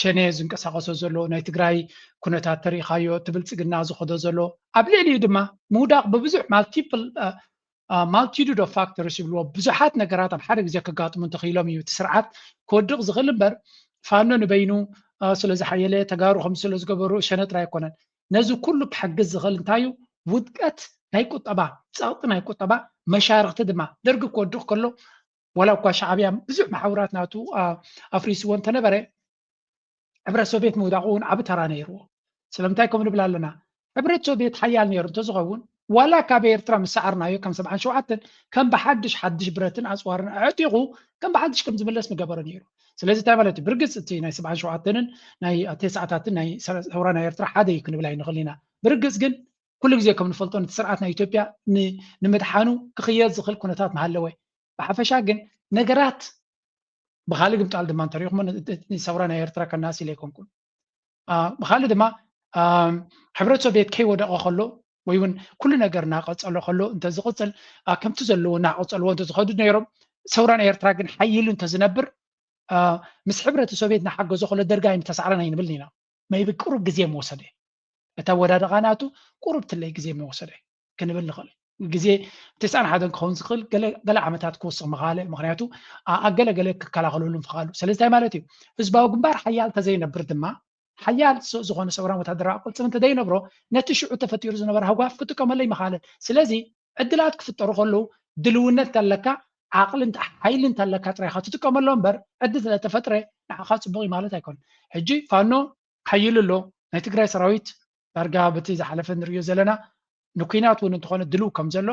ሸኔ ዝንቀሳቐሶ ዘሎ ናይ ትግራይ ኩነታት ተሪኢኻዮ፣ እቲ ብልፅግና ዝኸዶ ዘሎ፣ ኣብ ልዕሊኡ ድማ ምውዳቕ ብብዙሕ multiple, አ፣ አ፣ multitude of factors ይብልዎ፣ ብዙሓት ነገራት ኣብ ሓደ ግዜ ከጋጥሙ እንተኽኢሎም እዩ እቲ ስርዓት ክወድቕ ዝኽእል እምበር፣ ፋኖ ንበይኑ፣ አ፣ ስለ ዝሓየለ፣ ተጋሩ ከም ስለ ዝገበሩ ሸነ ጥራይ ኣይኮነን። ነዚ ኩሉ ክሕግዝ ዝኽእል እንታይ እዩ? ውድቀት ናይ ቁጠባ፣ ጸቕጢ ናይ ቁጠባ መሻርኽቲ ድማ። ደርጊ ክወድቕ ከሎ ዋላ እኳ ሻዕብያ ብዙሕ መሓውራት ናቱ፣ አ፣ ኣፍሪስዎ እንተነበረ፣ ሕብረት ሶቪየት ምውዳቑ እውን ዓቢ ተራ ነይርዎ። ስለምንታይ ከምኡ ንብል ኣለና? ሕብረት ሶቪየት ሓያል ነይሩ እንተዝኸውን፣ ዋላ ካብ ኤርትራ ምስ ሰዓርናዮ ከም ሰብዓን ሸውዓተን ከም ብሓድሽ ሓድሽ ብረትን ኣጽዋርን ኣዕጢቑ ከም ብሓድሽ ከም ዝምለስ ምገበሮ ነይሩ። ስለዚ እንታይ ማለት እዩ? ብርግጽ እቲ ናይ ሰብዓን ሸውዓተንን ናይ ተስዓታትን ናይ ሰ- ሰውራ ናይ ኤርትራ ሓደ እዩ ክንብል ኣይንኽእል ኢና። ብርግጽ ግን ኩሉ ግዜ ከም ንፈልጦ ነቲ ስርዓት ናይ ኢትዮጵያ ን- ንምድሓኑ ክኽየድ ዝኽእል ኩነታት ምሃለወ። ብሓፈሻ ግን ነገራት ብኻልእ ግምጣል ድማ እንተሪእኹሞ ን- ን- ንሰውራ ናይ ኤርትራ ከናስ ኢለ ኣይኮንኩን። አ፣ ብኻልእ ድማ፣ ኣም፣ ሕብረት ሶቪየት ከይወደቐ ከሎ ወይ እውን ኩሉ ነገር እናቐጸሎ ከሎ እንተዝቕጽል፣ አ፣ ከምቲ ዘለዎ እናቐጸልዎ እንተዝኸዱ ነይሮም፣ ሰውራ ናይ ኤርትራ ግን ሓይሉ እንተዝነብር፣ አ፣ ምስ ሕብረት ሶቪየት እናሓገዞ ከሎ ደርጊ ኣይምተሳዕረን ኣይንብልን ኢና። መይቢ ቅሩብ ግዜ ምወሰደ። እቲ ኣወዳድቓ ናቱ ቅሩብ ትለይ ግዜ ምወሰደ ክንብል ንኽእል። ግዜ ተስዓን ሓደን ክኸውን ዝኽእል ገለ ገለ ዓመታት ክወስኽ ምኻለ፣ ምኽንያቱ ኣ- ኣብ ገለ ገለ ክከላኸለሉ ምኽኣሉ። ስለዚ እንታይ ማለት እዩ? ህዝባዊ ግንባር ሓያል ተዘይነብር ድማ ሓያል ዝኾነ ሰውራን ወታደራዊ ቅልፅም እንተዘይነብሮ ነቲ ሽዑ ተፈጢሩ ዝነበረ ሃጓፍ ክጥቀመሉ ይመኻለ። ስለዚ ዕድላት ክፍጠሩ ከለዉ ድልውነት እንተለካ፣ ዓቕሊ ሓይሊ እንተለካ ጥራይካ ትጥቀመሎ እምበር ዕድል ስለተፈጥረ ንዓኻ ፅቡቕ እዩ ማለት ኣይኮን። ሕጂ ፋኖ ሓይሉ ኣሎ። ናይ ትግራይ ሰራዊት ዳርጋ በቲ ዝሓለፈ ንሪኦ ዘለና ንኩናት እውን እንተኾነ ድልው ከም ዘሎ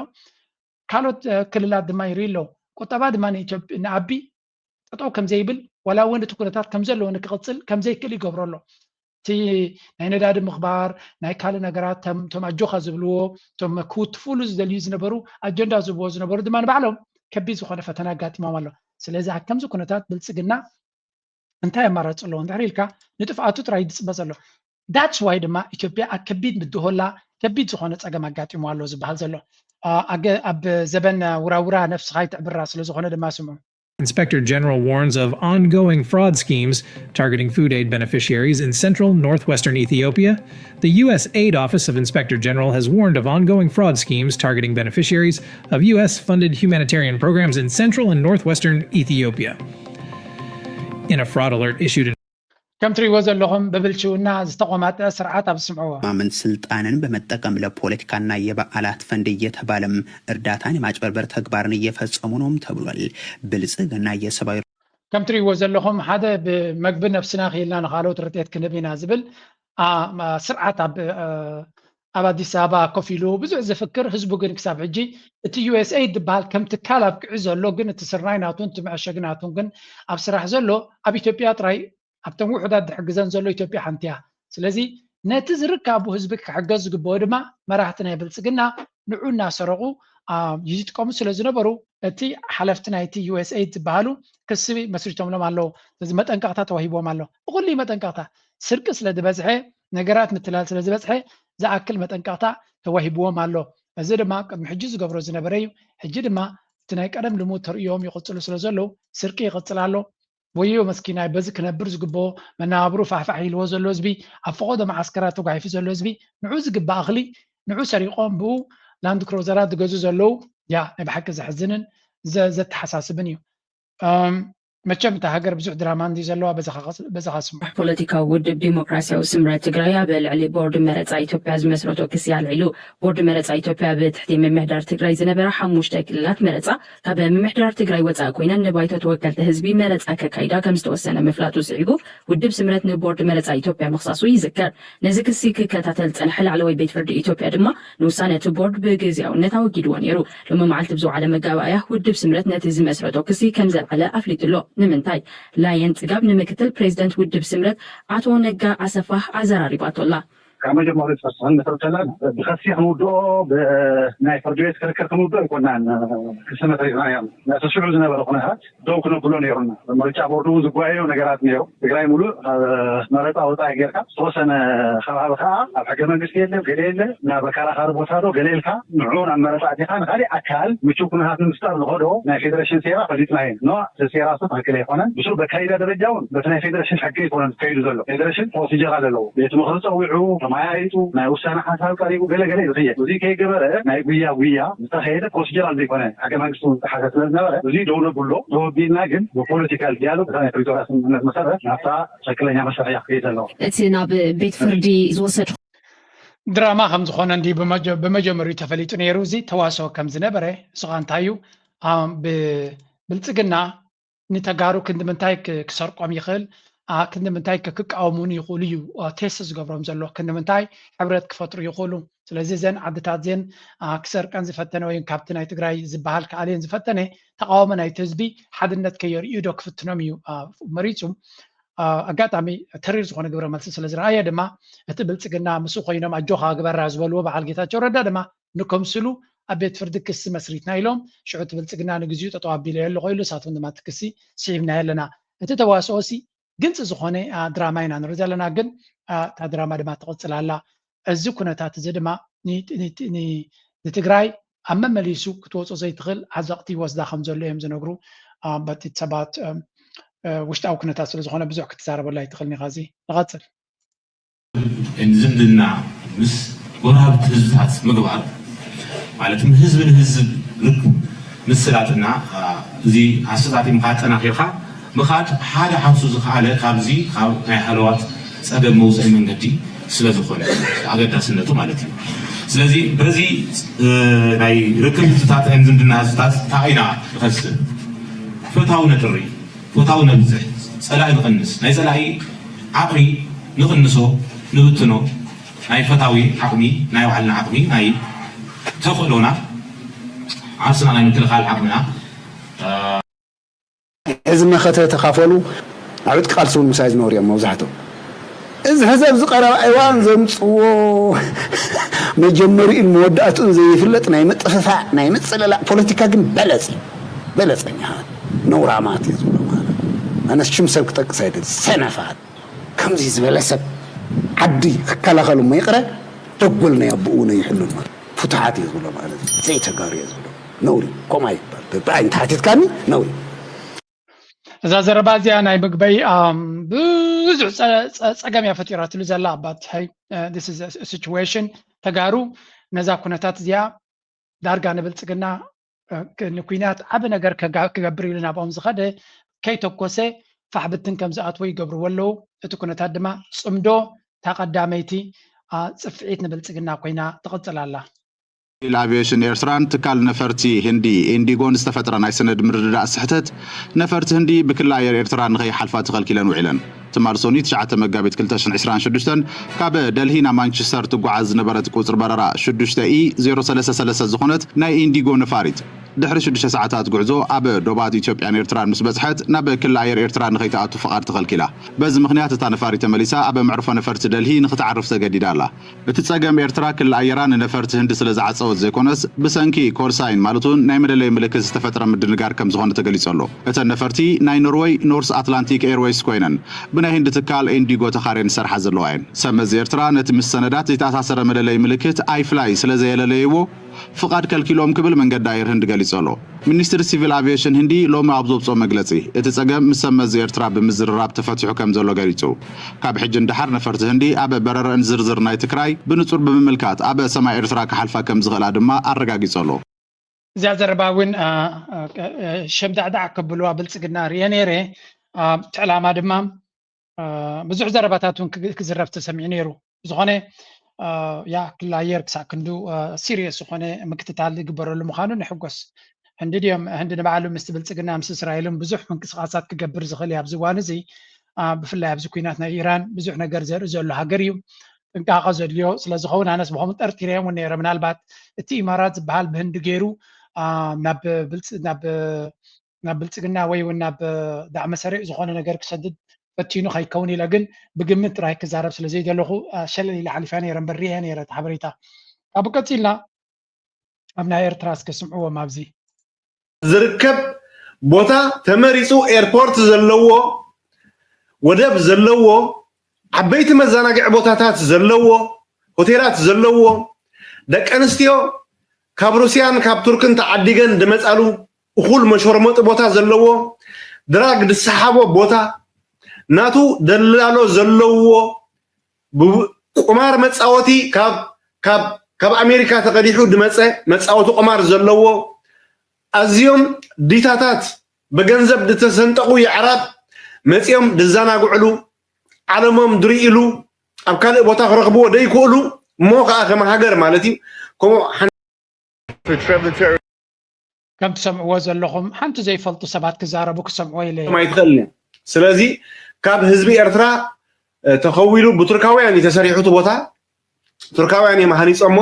ካልኦት ክልላት ድማ ይርኢ ኣለዉ። ቁጠባ ድማ ንኣቢ ጠጠው ከም ዘይብል ዋላ እውን እቲ ኩነታት ከም ዘለዎ ንክቕፅል ከም ዘይክእል ይገብሮ ኣሎ። እቲ ናይ ነዳዲ ምኽባር ናይ ካልእ ነገራት እቶም ኣጆኻ ዝብልዎ እቶም ክውትፉሉ ዝደልዩ ዝነበሩ ኣጀንዳ ዝብዎ ዝነበሩ ድማ ንባዕሎም ከቢድ ዝኾነ ፈተና ኣጋጢሞም ኣሎ። ስለዚ ኣብ ከምዚ ኩነታት ብልፅግና እንታይ ኣማራፂ ኣለዎ እንድሕር ኢልካ ንጥፍኣቱ ጥራይ ዝፅበ ዘሎ። That's why ድማ ኢትዮጵያ ኣብ ከቢድ ምድሆላ ከቢድ ዝኾነ ፀገም ኣጋጢሞ ኣሎ ዝበሃል ዘሎ ኣብ ዘበን ውራውራ ነፍስኻ ይትዕብራ ስለዝኾነ ድማ ስምዑ። Inspector General warns of ongoing fraud schemes targeting food aid beneficiaries in central northwestern Ethiopia. The U S Aid Office of Inspector General has warned of ongoing fraud schemes targeting beneficiaries of U S funded humanitarian programs in central and northwestern Ethiopia. In a fraud alert issued in ከም ትሪእዎ ዘለኹም ብብልሽውና ዝተቖማጠ ስርዓት ኣብ ዝስምዕዎ ማምን ስልጣንን በመጠቀም ለፖለቲካና የበዓላት ፈንድ እየተባለም እርዳታን የማጭበርበር ተግባርን እየፈጸሙ ነውም ተብሏል። ብልጽግና የሰብኣዊ ከም ትሪእዎ ዘለኹም ሓደ ብመግቢ ነብስና ክኢልና ንካልኦት ርድኤት ክንህብ ኢና ዝብል ስርዓት ኣብ ኣብ ኣዲስ ኣበባ ኮፍ ኢሉ ብዙሕ ዝፍክር ህዝቡ ግን ክሳብ ሕጂ እቲ ዩኤስኤይድ ዝበሃል ከም ትካል ኣብቅዒ ዘሎ ግን እቲ ስርናይ ናቱን እቲ መዐሸጊ ናቱን ግን ኣብ ስራሕ ዘሎ ኣብ ኢትዮጵያ ጥራይ ኣብተን ውሑዳት ዝሕግዘን ዘሎ ኢትዮጵያ ሓንቲ እያ። ስለዚ ነቲ ዝርካቡ ህዝቢ ክሕገዝ ዝግብኦ ድማ መራሕቲ ናይ ብልፅግና ንዑ እናሰረቑ ይጥቀሙ ስለ ዝነበሩ እቲ ሓለፍቲ ናይቲ ዩኤስኤይድ ዝበሃሉ ክሲ መስሪቶምሎም ኣለዉ። ስለዚ መጠንቀቕታ ተዋሂብዎም ኣሎ። ብኩሉ መጠንቀቕታ ስርቂ ስለ ዝበዝሐ ነገራት ምትላል ስለ ዝበዝሐ ዝኣክል መጠንቀቕታ ተዋሂብዎም ኣሎ። እዚ ድማ ቅድሚ ሕጂ ዝገብሮ ዝነበረ እዩ። ሕጂ ድማ እቲ ናይ ቀደም ልሙድ ተርእዮም ይቕፅሉ ስለ ዘለዉ ስርቂ ይቕፅል ኣሎ። ወዮ መስኪናይ በዚ ክነብር ዝግብኦ መነባብሩ ፋሕፋሕ ኢልዎ ዘሎ ህዝቢ ኣብ ፈቐዶ መዓስከራት ተጓሒፉ ዘሎ ህዝቢ ንዑ ዝግባእ እኽሊ ንዑ ሰሪቖም ብኡ ላንድ ክሮዘራት ዝገዙ ዘለዉ ያ ናይ ብሓቂ ዘሕዝንን ዘተሓሳስብን እዩ። መቸም እታ ሃገር ብዙሕ ድራማ እንዲ ዘለዋ በዛኻ ስሙ። ፖለቲካዊ ውድብ ዲሞክራሲያዊ ስምረት ትግራይ ኣብ ልዕሊ ቦርድ መረፃ ኢትዮጵያ ዝመስረቶ ክሲ ኣልዒሉ። ቦርድ መረፃ ኢትዮጵያ ብትሕቲ ምምሕዳር ትግራይ ዝነበራ ሓሙሽተ ክልላት መረፃ ካብ ምምሕዳር ትግራይ ወፃኢ ኮይነን ንባይቶ ተወከልቲ ህዝቢ መረፃ ከካይዳ ከም ዝተወሰነ ምፍላጡ ስዒቡ ውድብ ስምረት ንቦርድ መረፃ ኢትዮጵያ ምኽሳሱ ይዝከር። ነዚ ክሲ ክከታተል ዝፀንሐ ላዕለዋይ ቤት ፍርዲ ኢትዮጵያ ድማ ንውሳነ እቲ ቦርድ ብግዝያውነት ኣወጊድዎ ነይሩ። ሎሚ መዓልቲ ብዝወዓለ መጋባእያ ውድብ ስምረት ነቲ ዝመስረቶ ክሲ ከም ዘልዓለ ኣፍሊጡ ኣሎ። ንምንታይ? ላየን ፅጋብ ንምክትል ፕሬዚደንት ውድብ ስምረት ኣቶ ነጋ ኣሰፋ ኣዘራሪባቶ ኣላ። ካብ መጀመርያ ዝፈስሕን ንክርተላን ብኸሲ ክንውድኦ ብናይ ፍርዲ ቤት ክርክር ክንውድኦ ኣይኮናን ክሰመት ሪዝና እዮም ነቲ ሽዑ ዝነበረ ኩነታት ደው ክነብሎ ነይሩና። ምርጫ ቦርድ እውን ዝጓየዮ ነገራት ነይሩ። ትግራይ ሙሉእ ካብ መረፃ ወፃኢ ጌርካ ዝተወሰነ ከባቢ ከዓ ኣብ ሕገ መንግስቲ የለ ገለ የለ ናብ ኣከራኻሪ ቦታ ዶ ገለ ኢልካ ንዑ ናብ መረፃ ኣቲኻ ንካሊእ ኣካል ምቹው ኩነታት ንምፍጣር ዝኸዶ ናይ ፌደሬሽን ሴራ ፈሊጥና እዩ። ኖ እቲ ሴራ እሱ ትክክል ኣይኮነን። ብሱ በካይዳ ደረጃ እውን በቲ ናይ ፌደሬሽን ሕጊ ኣይኮነን ዝካይዱ ዘሎ። ፌደሬሽን ፕሮሲጀር ኣለዎ። ቤት ምኽሪ ፀዊዑ ተመያይጡ ናይ ውሳነ ሓሳብ ቀሪቡ ገለ ገለ እዩ ዝኽየድ። እዚ ከይገበረ ናይ ጉያ ጉያ ዝተኸየደ ፕሮሲጀራል ዘይኮነ ሕገ መንግስቲ እውን ዝጠሓሰ ስለ ዝነበረ እዚ ደው ነብሎ ተወቢልና ግን ብፖለቲካል ዲያሎግ እታ ናይ ፕሪቶርያ ስምምዕነት መሰረት ናብታ ትክክለኛ መስርሕ እያ ክትከይድ ዘለዋ። እቲ ናብ ቤት ፍርዲ ዝወሰድኩ ድራማ ከም ዝኾነ እንዲ ብመጀመሪኡ ተፈሊጡ ነይሩ። እዚ ተዋስኦ ከም ዝነበረ እሱ ከዓ እንታይ እዩ ብብልፅግና ንተጋሩ ክንዲ ምንታይ ክሰርቆም ይኽእል፣ ክንዲ ምንታይ ክቃወሙን ይኽእሉ እዩ ቴስት ዝገብሮም ዘሎ፣ ክንዲ ምንታይ ሕብረት ክፈጥሩ ይኽእሉ። ስለዚ እዘን ዓድታት እዚን ክሰርቀን ዝፈተነ ወይ ካብቲ ናይ ትግራይ ዝበሃል ክኣልየን ዝፈተነ ተቃውሞ ናይቲ ህዝቢ ሓድነት ከየርእዩ ዶ ክፍትኖም እዩ መሪፁ። ኣጋጣሚ ተሪር ዝኾነ ግብረ መልሲ ስለ ዝረኣየ ድማ እቲ ብልፅግና ምስኡ ኮይኖም ኣጆኻ ግበራ ዝበልዎ በዓል ጌታቸው ረዳ ድማ ንከምስሉ ኣብ ቤት ፍርዲ ክሲ መስሪትና ኢሎም ሽዑ እቲ ብልፅግና ንግዚኡ ጠጠው ኣቢለዮ ኣለኹ ኢሉ እሳቶም ድማ እቲ ክሲ ስሒብናዮ ኣለና። እቲ ተዋስኦ ሲ ግልፂ ዝኾነ ድራማ ኢና ንርኢ ዘለና። ግን እታ ድራማ ድማ ትቕፅል ኣላ። እዚ ኩነታት እዚ ድማ ንትግራይ ኣብ መመሊሱ ክትወፆ ዘይትኽእል ዓዘቕቲ ይወስዳ ከም ዘሎ እዮም ዝነግሩ። በቲ ሰባት ውሽጣዊ ኩነታት ስለ ዝኾነ ብዙሕ ክትዛረበሉ ኣይትኽእልን ኢኻ። እዚ ንቐፅል። ዝምድና ምስ ጎረባብቲ ህዝብታት ምግባር ማለት ንህዝቢ ንህዝብ ርክብ ምስላጥና እዚ ኣሰታቲምካ ኣጠናኺርካ ምኻድ ሓደ ሓንሱ ዝኸኣለ ካብዚ ካብ ናይ ሃለዋት ጸገም መውፅኢ መንገዲ ስለ ዝኾነ ኣገዳስነቱ ማለት እዩ። ስለዚ በዚ ናይ ርክብ ህዝብታት ዝምድና ህዝብታት እንታይ ኢና ንኸስብ? ፈታዊ ነጥሪ፣ ፈታዊ ነብዝሕ፣ ጸላኢ ንቐንስ፣ ናይ ጸላኢ ዓቕሚ ንቕንሶ፣ ንብትኖ፣ ናይ ፈታዊ ዓቕሚ፣ ናይ ባዕልና ዓቕሚ፣ ናይ ተኽእሎና ዓርስና ናይ ምክልኻል ዓቕምና እዚ መኸተ ተኻፈሉ ኣብ ዕጥቂ ቃልሲ እውን ምሳይ ዝነበሩ እዮም መብዛሕትኦም። እዚ ሕዚ ኣብዚ ቀረባ እዋን ዘምፅዎ መጀመሪኡን መወዳእትኡን ዘይፍለጥ ናይ ምጥፍፋእ ናይ ምፅልላእ ፖለቲካ ግን በለፅ እዩ። በለፀኛ ነውራማት እዩ ዝብሎ ማለት ኣነስ ሽም ሰብ ክጠቅስ ኣይደል ሰነፋት ከምዚ ዝበለ ሰብ ዓዲ ክከላኸሉ እሞ ይቕረ ደጎል ናይ ኣቦኡ እውን ኣይሕሉን ማለት ፍቱሓት እዩ ዝብሎ ማለት እዩ። ዘይተጋሩ እዩ ዝብሎ ነውሪ ከምኡ ኣይባል ብኣይን ተሓቲትካኒ ነውሪ እዛ ዘረባ እዚኣ ናይ ምግበይ ብዙሕ ፀገም እያ ፈጢራትሉ ዘላ ኣባትይ situation ተጋሩ ነዛ ኩነታት እዚኣ ዳርጋ ንብልፅግና ንኩናት ዓብ ነገር ክገብር ኢሉ ናብኦም ዝኸደ ከይተኮሰ ፋሕብትን ከም ዝኣትዎ ይገብርዎ ኣለዉ። እቲ ኩነታት ድማ ፅምዶ እታ ቀዳመይቲ ፅፍዒት ንብልፅግና ኮይና ትቕፅል ኣላ። ሲቪል ኣቪየሽን ኤርትራን ትካል ነፈርቲ ህንዲ ኢንዲጎን ዝተፈጥረ ናይ ሰነድ ምርድዳእ ስሕተት፣ ነፈርቲ ህንዲ ብክሊ ኣየር ኤርትራ ንኸይሓልፋ ተኸልኪለን ውዒለን። ትማል ሰኑይ ትሽዓተ መጋቢት ክልተ ሽሕን ዕስራን ሽዱሽተን ካብ ደልሂ ናብ ማንቸስተር ትጓዓዝ ዝነበረት ቁጽሪ በረራ ሽዱሽተ ኢ ዜሮ ሰለስተ ሰለስተ ዝኾነት ናይ ኢንዲጎ ነፋሪት፣ ድሕሪ ሽዱሽተ ሰዓታት ጉዕዞ ኣብ ዶባት ኢትዮጵያን ኤርትራን ምስ በጽሐት፣ ናብ ክሊ ኣየር ኤርትራ ንኸይትኣቱ ፍቓድ ተኸልኪላ። በዚ ምኽንያት እታ ነፋሪት ተመሊሳ ኣብ መዕርፎ ነፈርቲ ደልሂ ንኽትዓርፍ ተገዲዳ ኣላ። እቲ ጸገም ኤርትራ ክሊ ኣየራ ንነፈርቲ ህንዲ ስለ ዝዓጸወት ዘይኮነስ፣ ብሰንኪ ኮልሳይን ማለት እውን ናይ መለለዪ ምልክት ዝተፈጥረ ምድንጋር ከም ዝኾነ ተገሊጹ ኣሎ። እተን ነፈርቲ ናይ ኖርወይ ኖርስ ኣትላንቲክ ኤርወይስ ኮይነን፣ ብናይ ህንዲ ትካል ኢንዲጎ ተኻርየን ዝሰርሓ ዘለዋ እየን። ሰብ መዚ ኤርትራ ነቲ ምስ ሰነዳት ዘይተኣሳሰረ መለለዪ ምልክት ኣይፍላይ ስለ ዘየለለይዎ፣ ፍቓድ ከልኪሎም ክብል መንገዲ ኣየር ህንዲ ገሊጹ ኣሎ። ሚኒስትሪ ሲቪል ኣቪየሽን ህንዲ ሎሚ ኣብ ዘውፅኦ መግለፂ፣ እቲ ፀገም ምስ ሰብ መዚ ኤርትራ ብምዝርራብ ተፈቲሑ ከም ዘሎ ገሊፁ። ካብ ሕጂ ንደሓር ነፈርቲ ህንዲ ኣብ በረረአን ዝርዝር ናይቲ ክራይ ብንፁር ብምምልካት ኣብ ሰማይ ኤርትራ ክሓልፋ ከም ዝኽእላ ድማ ኣረጋጊፁ ኣሎ። እዚኣ ዘረባ እውን ሸምዳዕዳዕ ከብልዋ ብልፅግና ርእየ ነይረ። እቲ ዕላማ ድማ ብዙሕ ዘረባታት እውን ክዝረብ ተሰሚዑ ነይሩ። ብዝኾነ ያ ክሊ ኣየር ክሳዕ ክንዱ ሲሪየስ ዝኾነ ምክትታል ዝግበረሉ ምዃኑ ንሕጎስ። ህንዲ ድዮም ህንዲ ንባዕሉ ምስቲ ብልፅግና ምስ እስራኤልን ብዙሕ ምንቅስቃሳት ክገብር ዝኽእል እዩ ኣብዚ እዋን እዚ። ብፍላይ ኣብዚ ኩናት ናይ ኢራን ብዙሕ ነገር ዘርኢ ዘሎ ሃገር እዩ። ጥንቃቐ ዘድልዮ ስለዝኸውን ኣነስ ብኸምኡ ጠርጢረዮም እውን ነይረ። ምናልባት እቲ ኢማራት ዝበሃል ብህንዲ ገይሩ ናብ ናብ ብልፅግና ወይ እውን ናብ ዳዕመ ሰሪዕ ዝኾነ ነገር ክሰድድ ፈቲኑ ከይከውን ኢለ ግን ብግምት ጥራይ ክዛረብ ስለ ዘይደለኹ ሸለል ኢለ ሓሊፋ ነይረ እምበር ሪአ ነይረ እቲ ሓበሬታ። ካብኡ ቀፂልና ኣብ ናይ ኤርትራ እስከ ስምዕዎም ኣብዚ ዝርከብ ቦታ ተመሪፁ ኤርፖርት ዘለዎ ወደብ ዘለዎ ዓበይቲ መዘናግዒ ቦታታት ዘለዎ ሆቴላት ዘለዎ ደቂ ኣንስትዮ ካብ ሩስያን ካብ ቱርክን ተዓዲገን ድመፃሉ እኹል መሸርመጢ ቦታ ዘለዎ ድራግ ድሰሓቦ ቦታ ናቱ ደላሎ ዘለዎ ቁማር መፃወቲ ካብ ካብ ካብ ኣሜሪካ ተቐዲሑ ድመፀ መፃወቲ ቁማር ዘለዎ ኣዝዮም ዲታታት ብገንዘብ ድተሰንጠቑ የዕራብ መፂኦም ድዘናግዕሉ ዓለሞም ድርእሉ ኣብ ካልእ ቦታ ክረኽብዎ ደይክእሉ እሞ ከዓ ከም ሃገር ማለት እዩ ከምኡ ከም ትሰምዕዎ ዘለኹም ሓንቲ ዘይፈልጡ ሰባት ክዛረቡ ክሰምዕዎ ኢለ እየ። ኣይትኽእልን እያ። ስለዚ ካብ ህዝቢ ኤርትራ ተኸዊሉ ብቱርካውያን እዩ ተሰሪሑ እቲ ቦታ ቱርካውያን እዮም ሃኒፆሞ።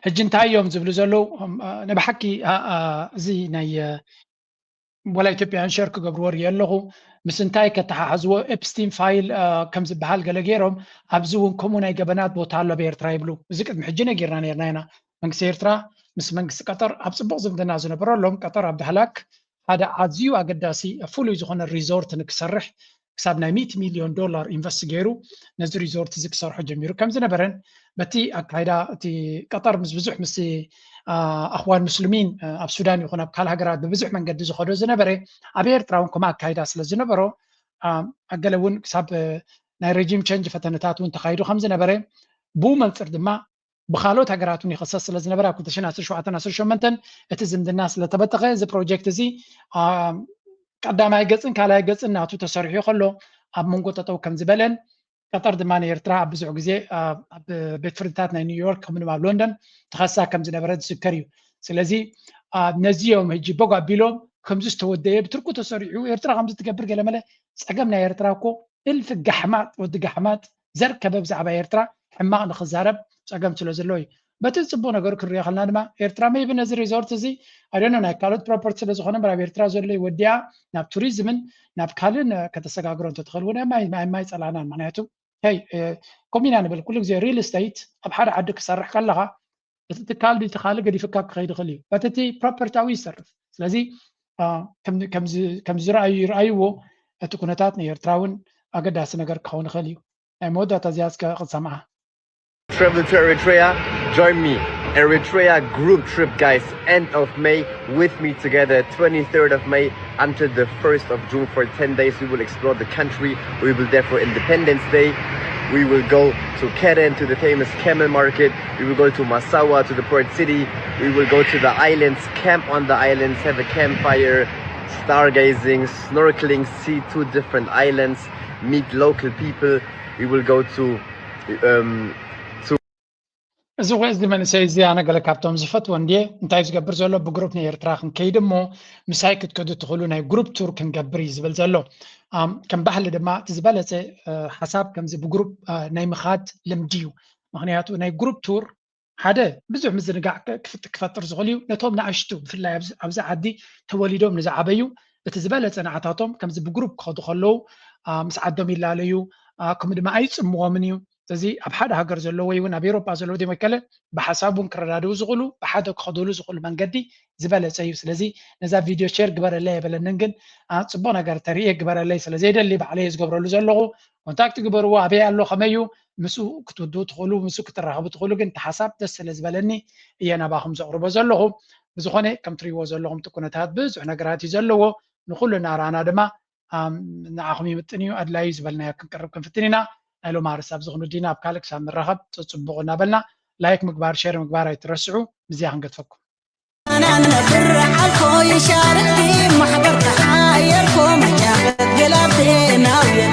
ሕጂ እንታይ እዮም ዝብሉ ዘለዉ ንብሓቂ እዚ ናይ ወላ ኢትዮጵያውያን ሸር ክገብርዎ ሪኦ ኣለኹ ምስ እንታይ ከተሓሕዝዎ ኤፕስቲን ፋይል ከም ዝበሃል ገለ ገይሮም ኣብዚ እውን ከምኡ ናይ ገበናት ቦታ ኣሎ ኣብ ኤርትራ ይብሉ እዚ ቅድሚ ሕጂ ነጊርና ነርና ኢና መንግስቲ ኤርትራ ምስ መንግስቲ ቀጠር ኣብ ፅቡቕ ዝምድና ዝነበሮ ሎም ቀጠር ኣብ ዳህላክ ሓደ ኣዝዩ ኣገዳሲ ፍሉይ ዝኾነ ሪዞርት ንክሰርሕ ክሳብ ናይ ሚእቲ ሚልዮን ዶላር ኢንቨስት ገይሩ ነዚ ሪዞርት እዚ ክሰርሖ ጀሚሩ ከም ዝነበረን በቲ ኣካይዳ እቲ ቀጠር ምስ ብዙሕ ምስ ኣኽዋን ሙስሊሚን ኣብ ሱዳን ይኹን ኣብ ካልእ ሃገራት ብብዙሕ መንገዲ ዝኸዶ ዝነበረ ኣብ ኤርትራ እውን ከምኡ ኣካይዳ ስለ ዝነበሮ ኣገለ እውን ክሳብ ናይ ረጂም ቸንጅ ፈተነታት እውን ተኻይዱ ከም ዝነበረ ብኡ መንፅር ድማ ብካልኦት ሃገራት እውን ይኸሰስ ስለ ዝነበረ ኣብ ክልተ ሽሕን ዓሰርተ ሸውዓተን ዓሰርተ ሸሞንተን እቲ ዝምድና ስለተበተኸ እዚ ፕሮጀክት እዚ ቀዳማይ ገፅን ካልኣይ ገፅን ናቱ ተሰሪሑ ከሎ ኣብ መንጎ ጠጠው ከም ዝበለን ቀጠር ድማ ንኤርትራ ኣብ ብዙሕ ግዜ ኣብ ቤት ፍርድታት ናይ ኒውዮርክ ከምኡ ድማ ኣብ ሎንደን ተኸሳ ከም ዝነበረ ዝዝከር እዩ። ስለዚ ነዚኦም ሕጂ በጓ ኣቢሎም ከምዚ ዝተወደየ ብትርቁ ተሰሪዑ ኤርትራ ከምዚ ትገብር ገለመለ። ጸገም ናይ ኤርትራ እኮ እልፊ ጋሕማጥ ወዲ ጋሕማጥ ዘርከበ ብዛዕባ ኤርትራ ሕማቕ ንክዛረብ ጸገም ስለ ዘለዎ እዩ። በቲ ጽቡቕ ነገሩ ክንሪኦ ከለና ድማ ኤርትራ maybe ነዚ ሪዞርት እዚ ኣደኖ ናይ ካልኦት ፕሮፐርቲ ስለ ዝኾነ ምራብ ኤርትራ ዘሎ ወዲያ ናብ ቱሪዝምን ናብ ካልእን ከተሰጋግሮ እንተትኽእል እውን ማይ ማይ ጸላናን። ምክንያቱ ይ ከምኢና ንብል ኩሉ ግዜ ሪል ስቴት ኣብ ሓደ ዓዲ ክሰርሕ ከለኻ እቲ ትካል ድዩ ትካል ገዲፍካ ክኸይድ ይኽእል እዩ። በቲ እቲ ፕሮፐርቲ ኣብኡ ይሰርፍ። ስለዚ ከም ዝረኣዩ ይርኣይዎ። እቲ ኩነታት ንኤርትራ እውን ኣገዳሲ ነገር ክኸውን ይኽእል እዩ። ናይ መወዳእታ እዚኣ እስከ ክንሰምዓ። Travel to Eritrea, join me. Eritrea group trip, guys, end of May, with me together, twenty-third of May until the first of June. For ten days, we will explore the country. We will there for Independence Day. We will go to Keren, to the famous camel market. We will go to Massawa, to the port city. We will go to the islands, camp on the islands, have a campfire, stargazing, snorkeling, see two different islands, meet local people. We will go to um, እዚ እዚ መንእሰይ እዚ ኣነ ገለ ካብቶም ዝፈትዎ እንድየ። እንታይ ዝገብር ዘሎ ብግሩፕ ንኤርትራ ክንከይድ እሞ ምሳይ ክትከዱ ትኽእሉ ናይ ግሩፕ ቱር ክንገብር እዩ ዝብል ዘሎ። ከም ባህሊ ድማ እቲ ዝበለፀ ሓሳብ ከምዚ ብግሩፕ ናይ ምኻድ ልምዲ እዩ። ምክንያቱ ናይ ግሩፕ ቱር ሓደ ብዙሕ ምዝንጋዕ ክፈጥር ዝኽእል እዩ። ነቶም ንኣሽቱ ብፍላይ ኣብዚ ዓዲ ተወሊዶም ንዝዓበዩ እቲ ዝበለፀ ንዓታቶም ከምዚ ብግሩፕ ክኸዱ ከለዉ ምስ ዓዶም ይላለዩ፣ ከምኡ ድማ ኣይፅምዎምን እዩ። ስለዚ ኣብ ሓደ ሃገር ዘለዎ ወይ እውን ኣብ ኤሮጳ ዘለዎ ደሞ ይከለ ብሓሳብ እውን ክረዳድኡ ዝኽእሉ ብሓደ ክኸደሉ ዝኽእሉ መንገዲ ዝበለፀ እዩ። ስለዚ ነዛ ቪድዮ ሼር ግበረለይ ኣይበለንን፣ ግን ፅቡቕ ነገር ተርእየ ግበረለይ ስለ ዘይደሊ ባዕለይ ዝገብረሉ ዘለኹ። ኮንታክት ግበርዎ፣ ኣበይ ኣሎ፣ ከመይ እዩ፣ ምስኡ ክትውድኡ ትኽእሉ፣ ምስኡ ክትራኸቡ ትኽእሉ። ግን እቲ ሓሳብ ደስ ስለ ዝበለኒ እየ ናባኹም ዘቕርቦ ዘለኹ። ብዝኾነ ከም ትሪእዎ ዘለኹም እቲ ኩነታት ብዙሕ ነገራት እዩ ዘለዎ። ንኹሉ እናረኣና ድማ ንዓኹም ይምጥን እዩ፣ ኣድላዩ ዝበልናዮ ክንቅርብ ክንፍትን ኢና። ናይ ሎም ኣርስ ኣብዚ ክንውዲና ኣብ ካልእ ክሳብ ንራኸብ ፅቡቕ እናበልና ላይክ ምግባር ሼር ምግባር ኣይትረስዑ። ምስዚኣ ክንገድፈኩም። ኣና ንነብር ዓልኮ ይሻርዲ ማሕበር ተሓየርኮ መጃበት ገላብቴ ናውየን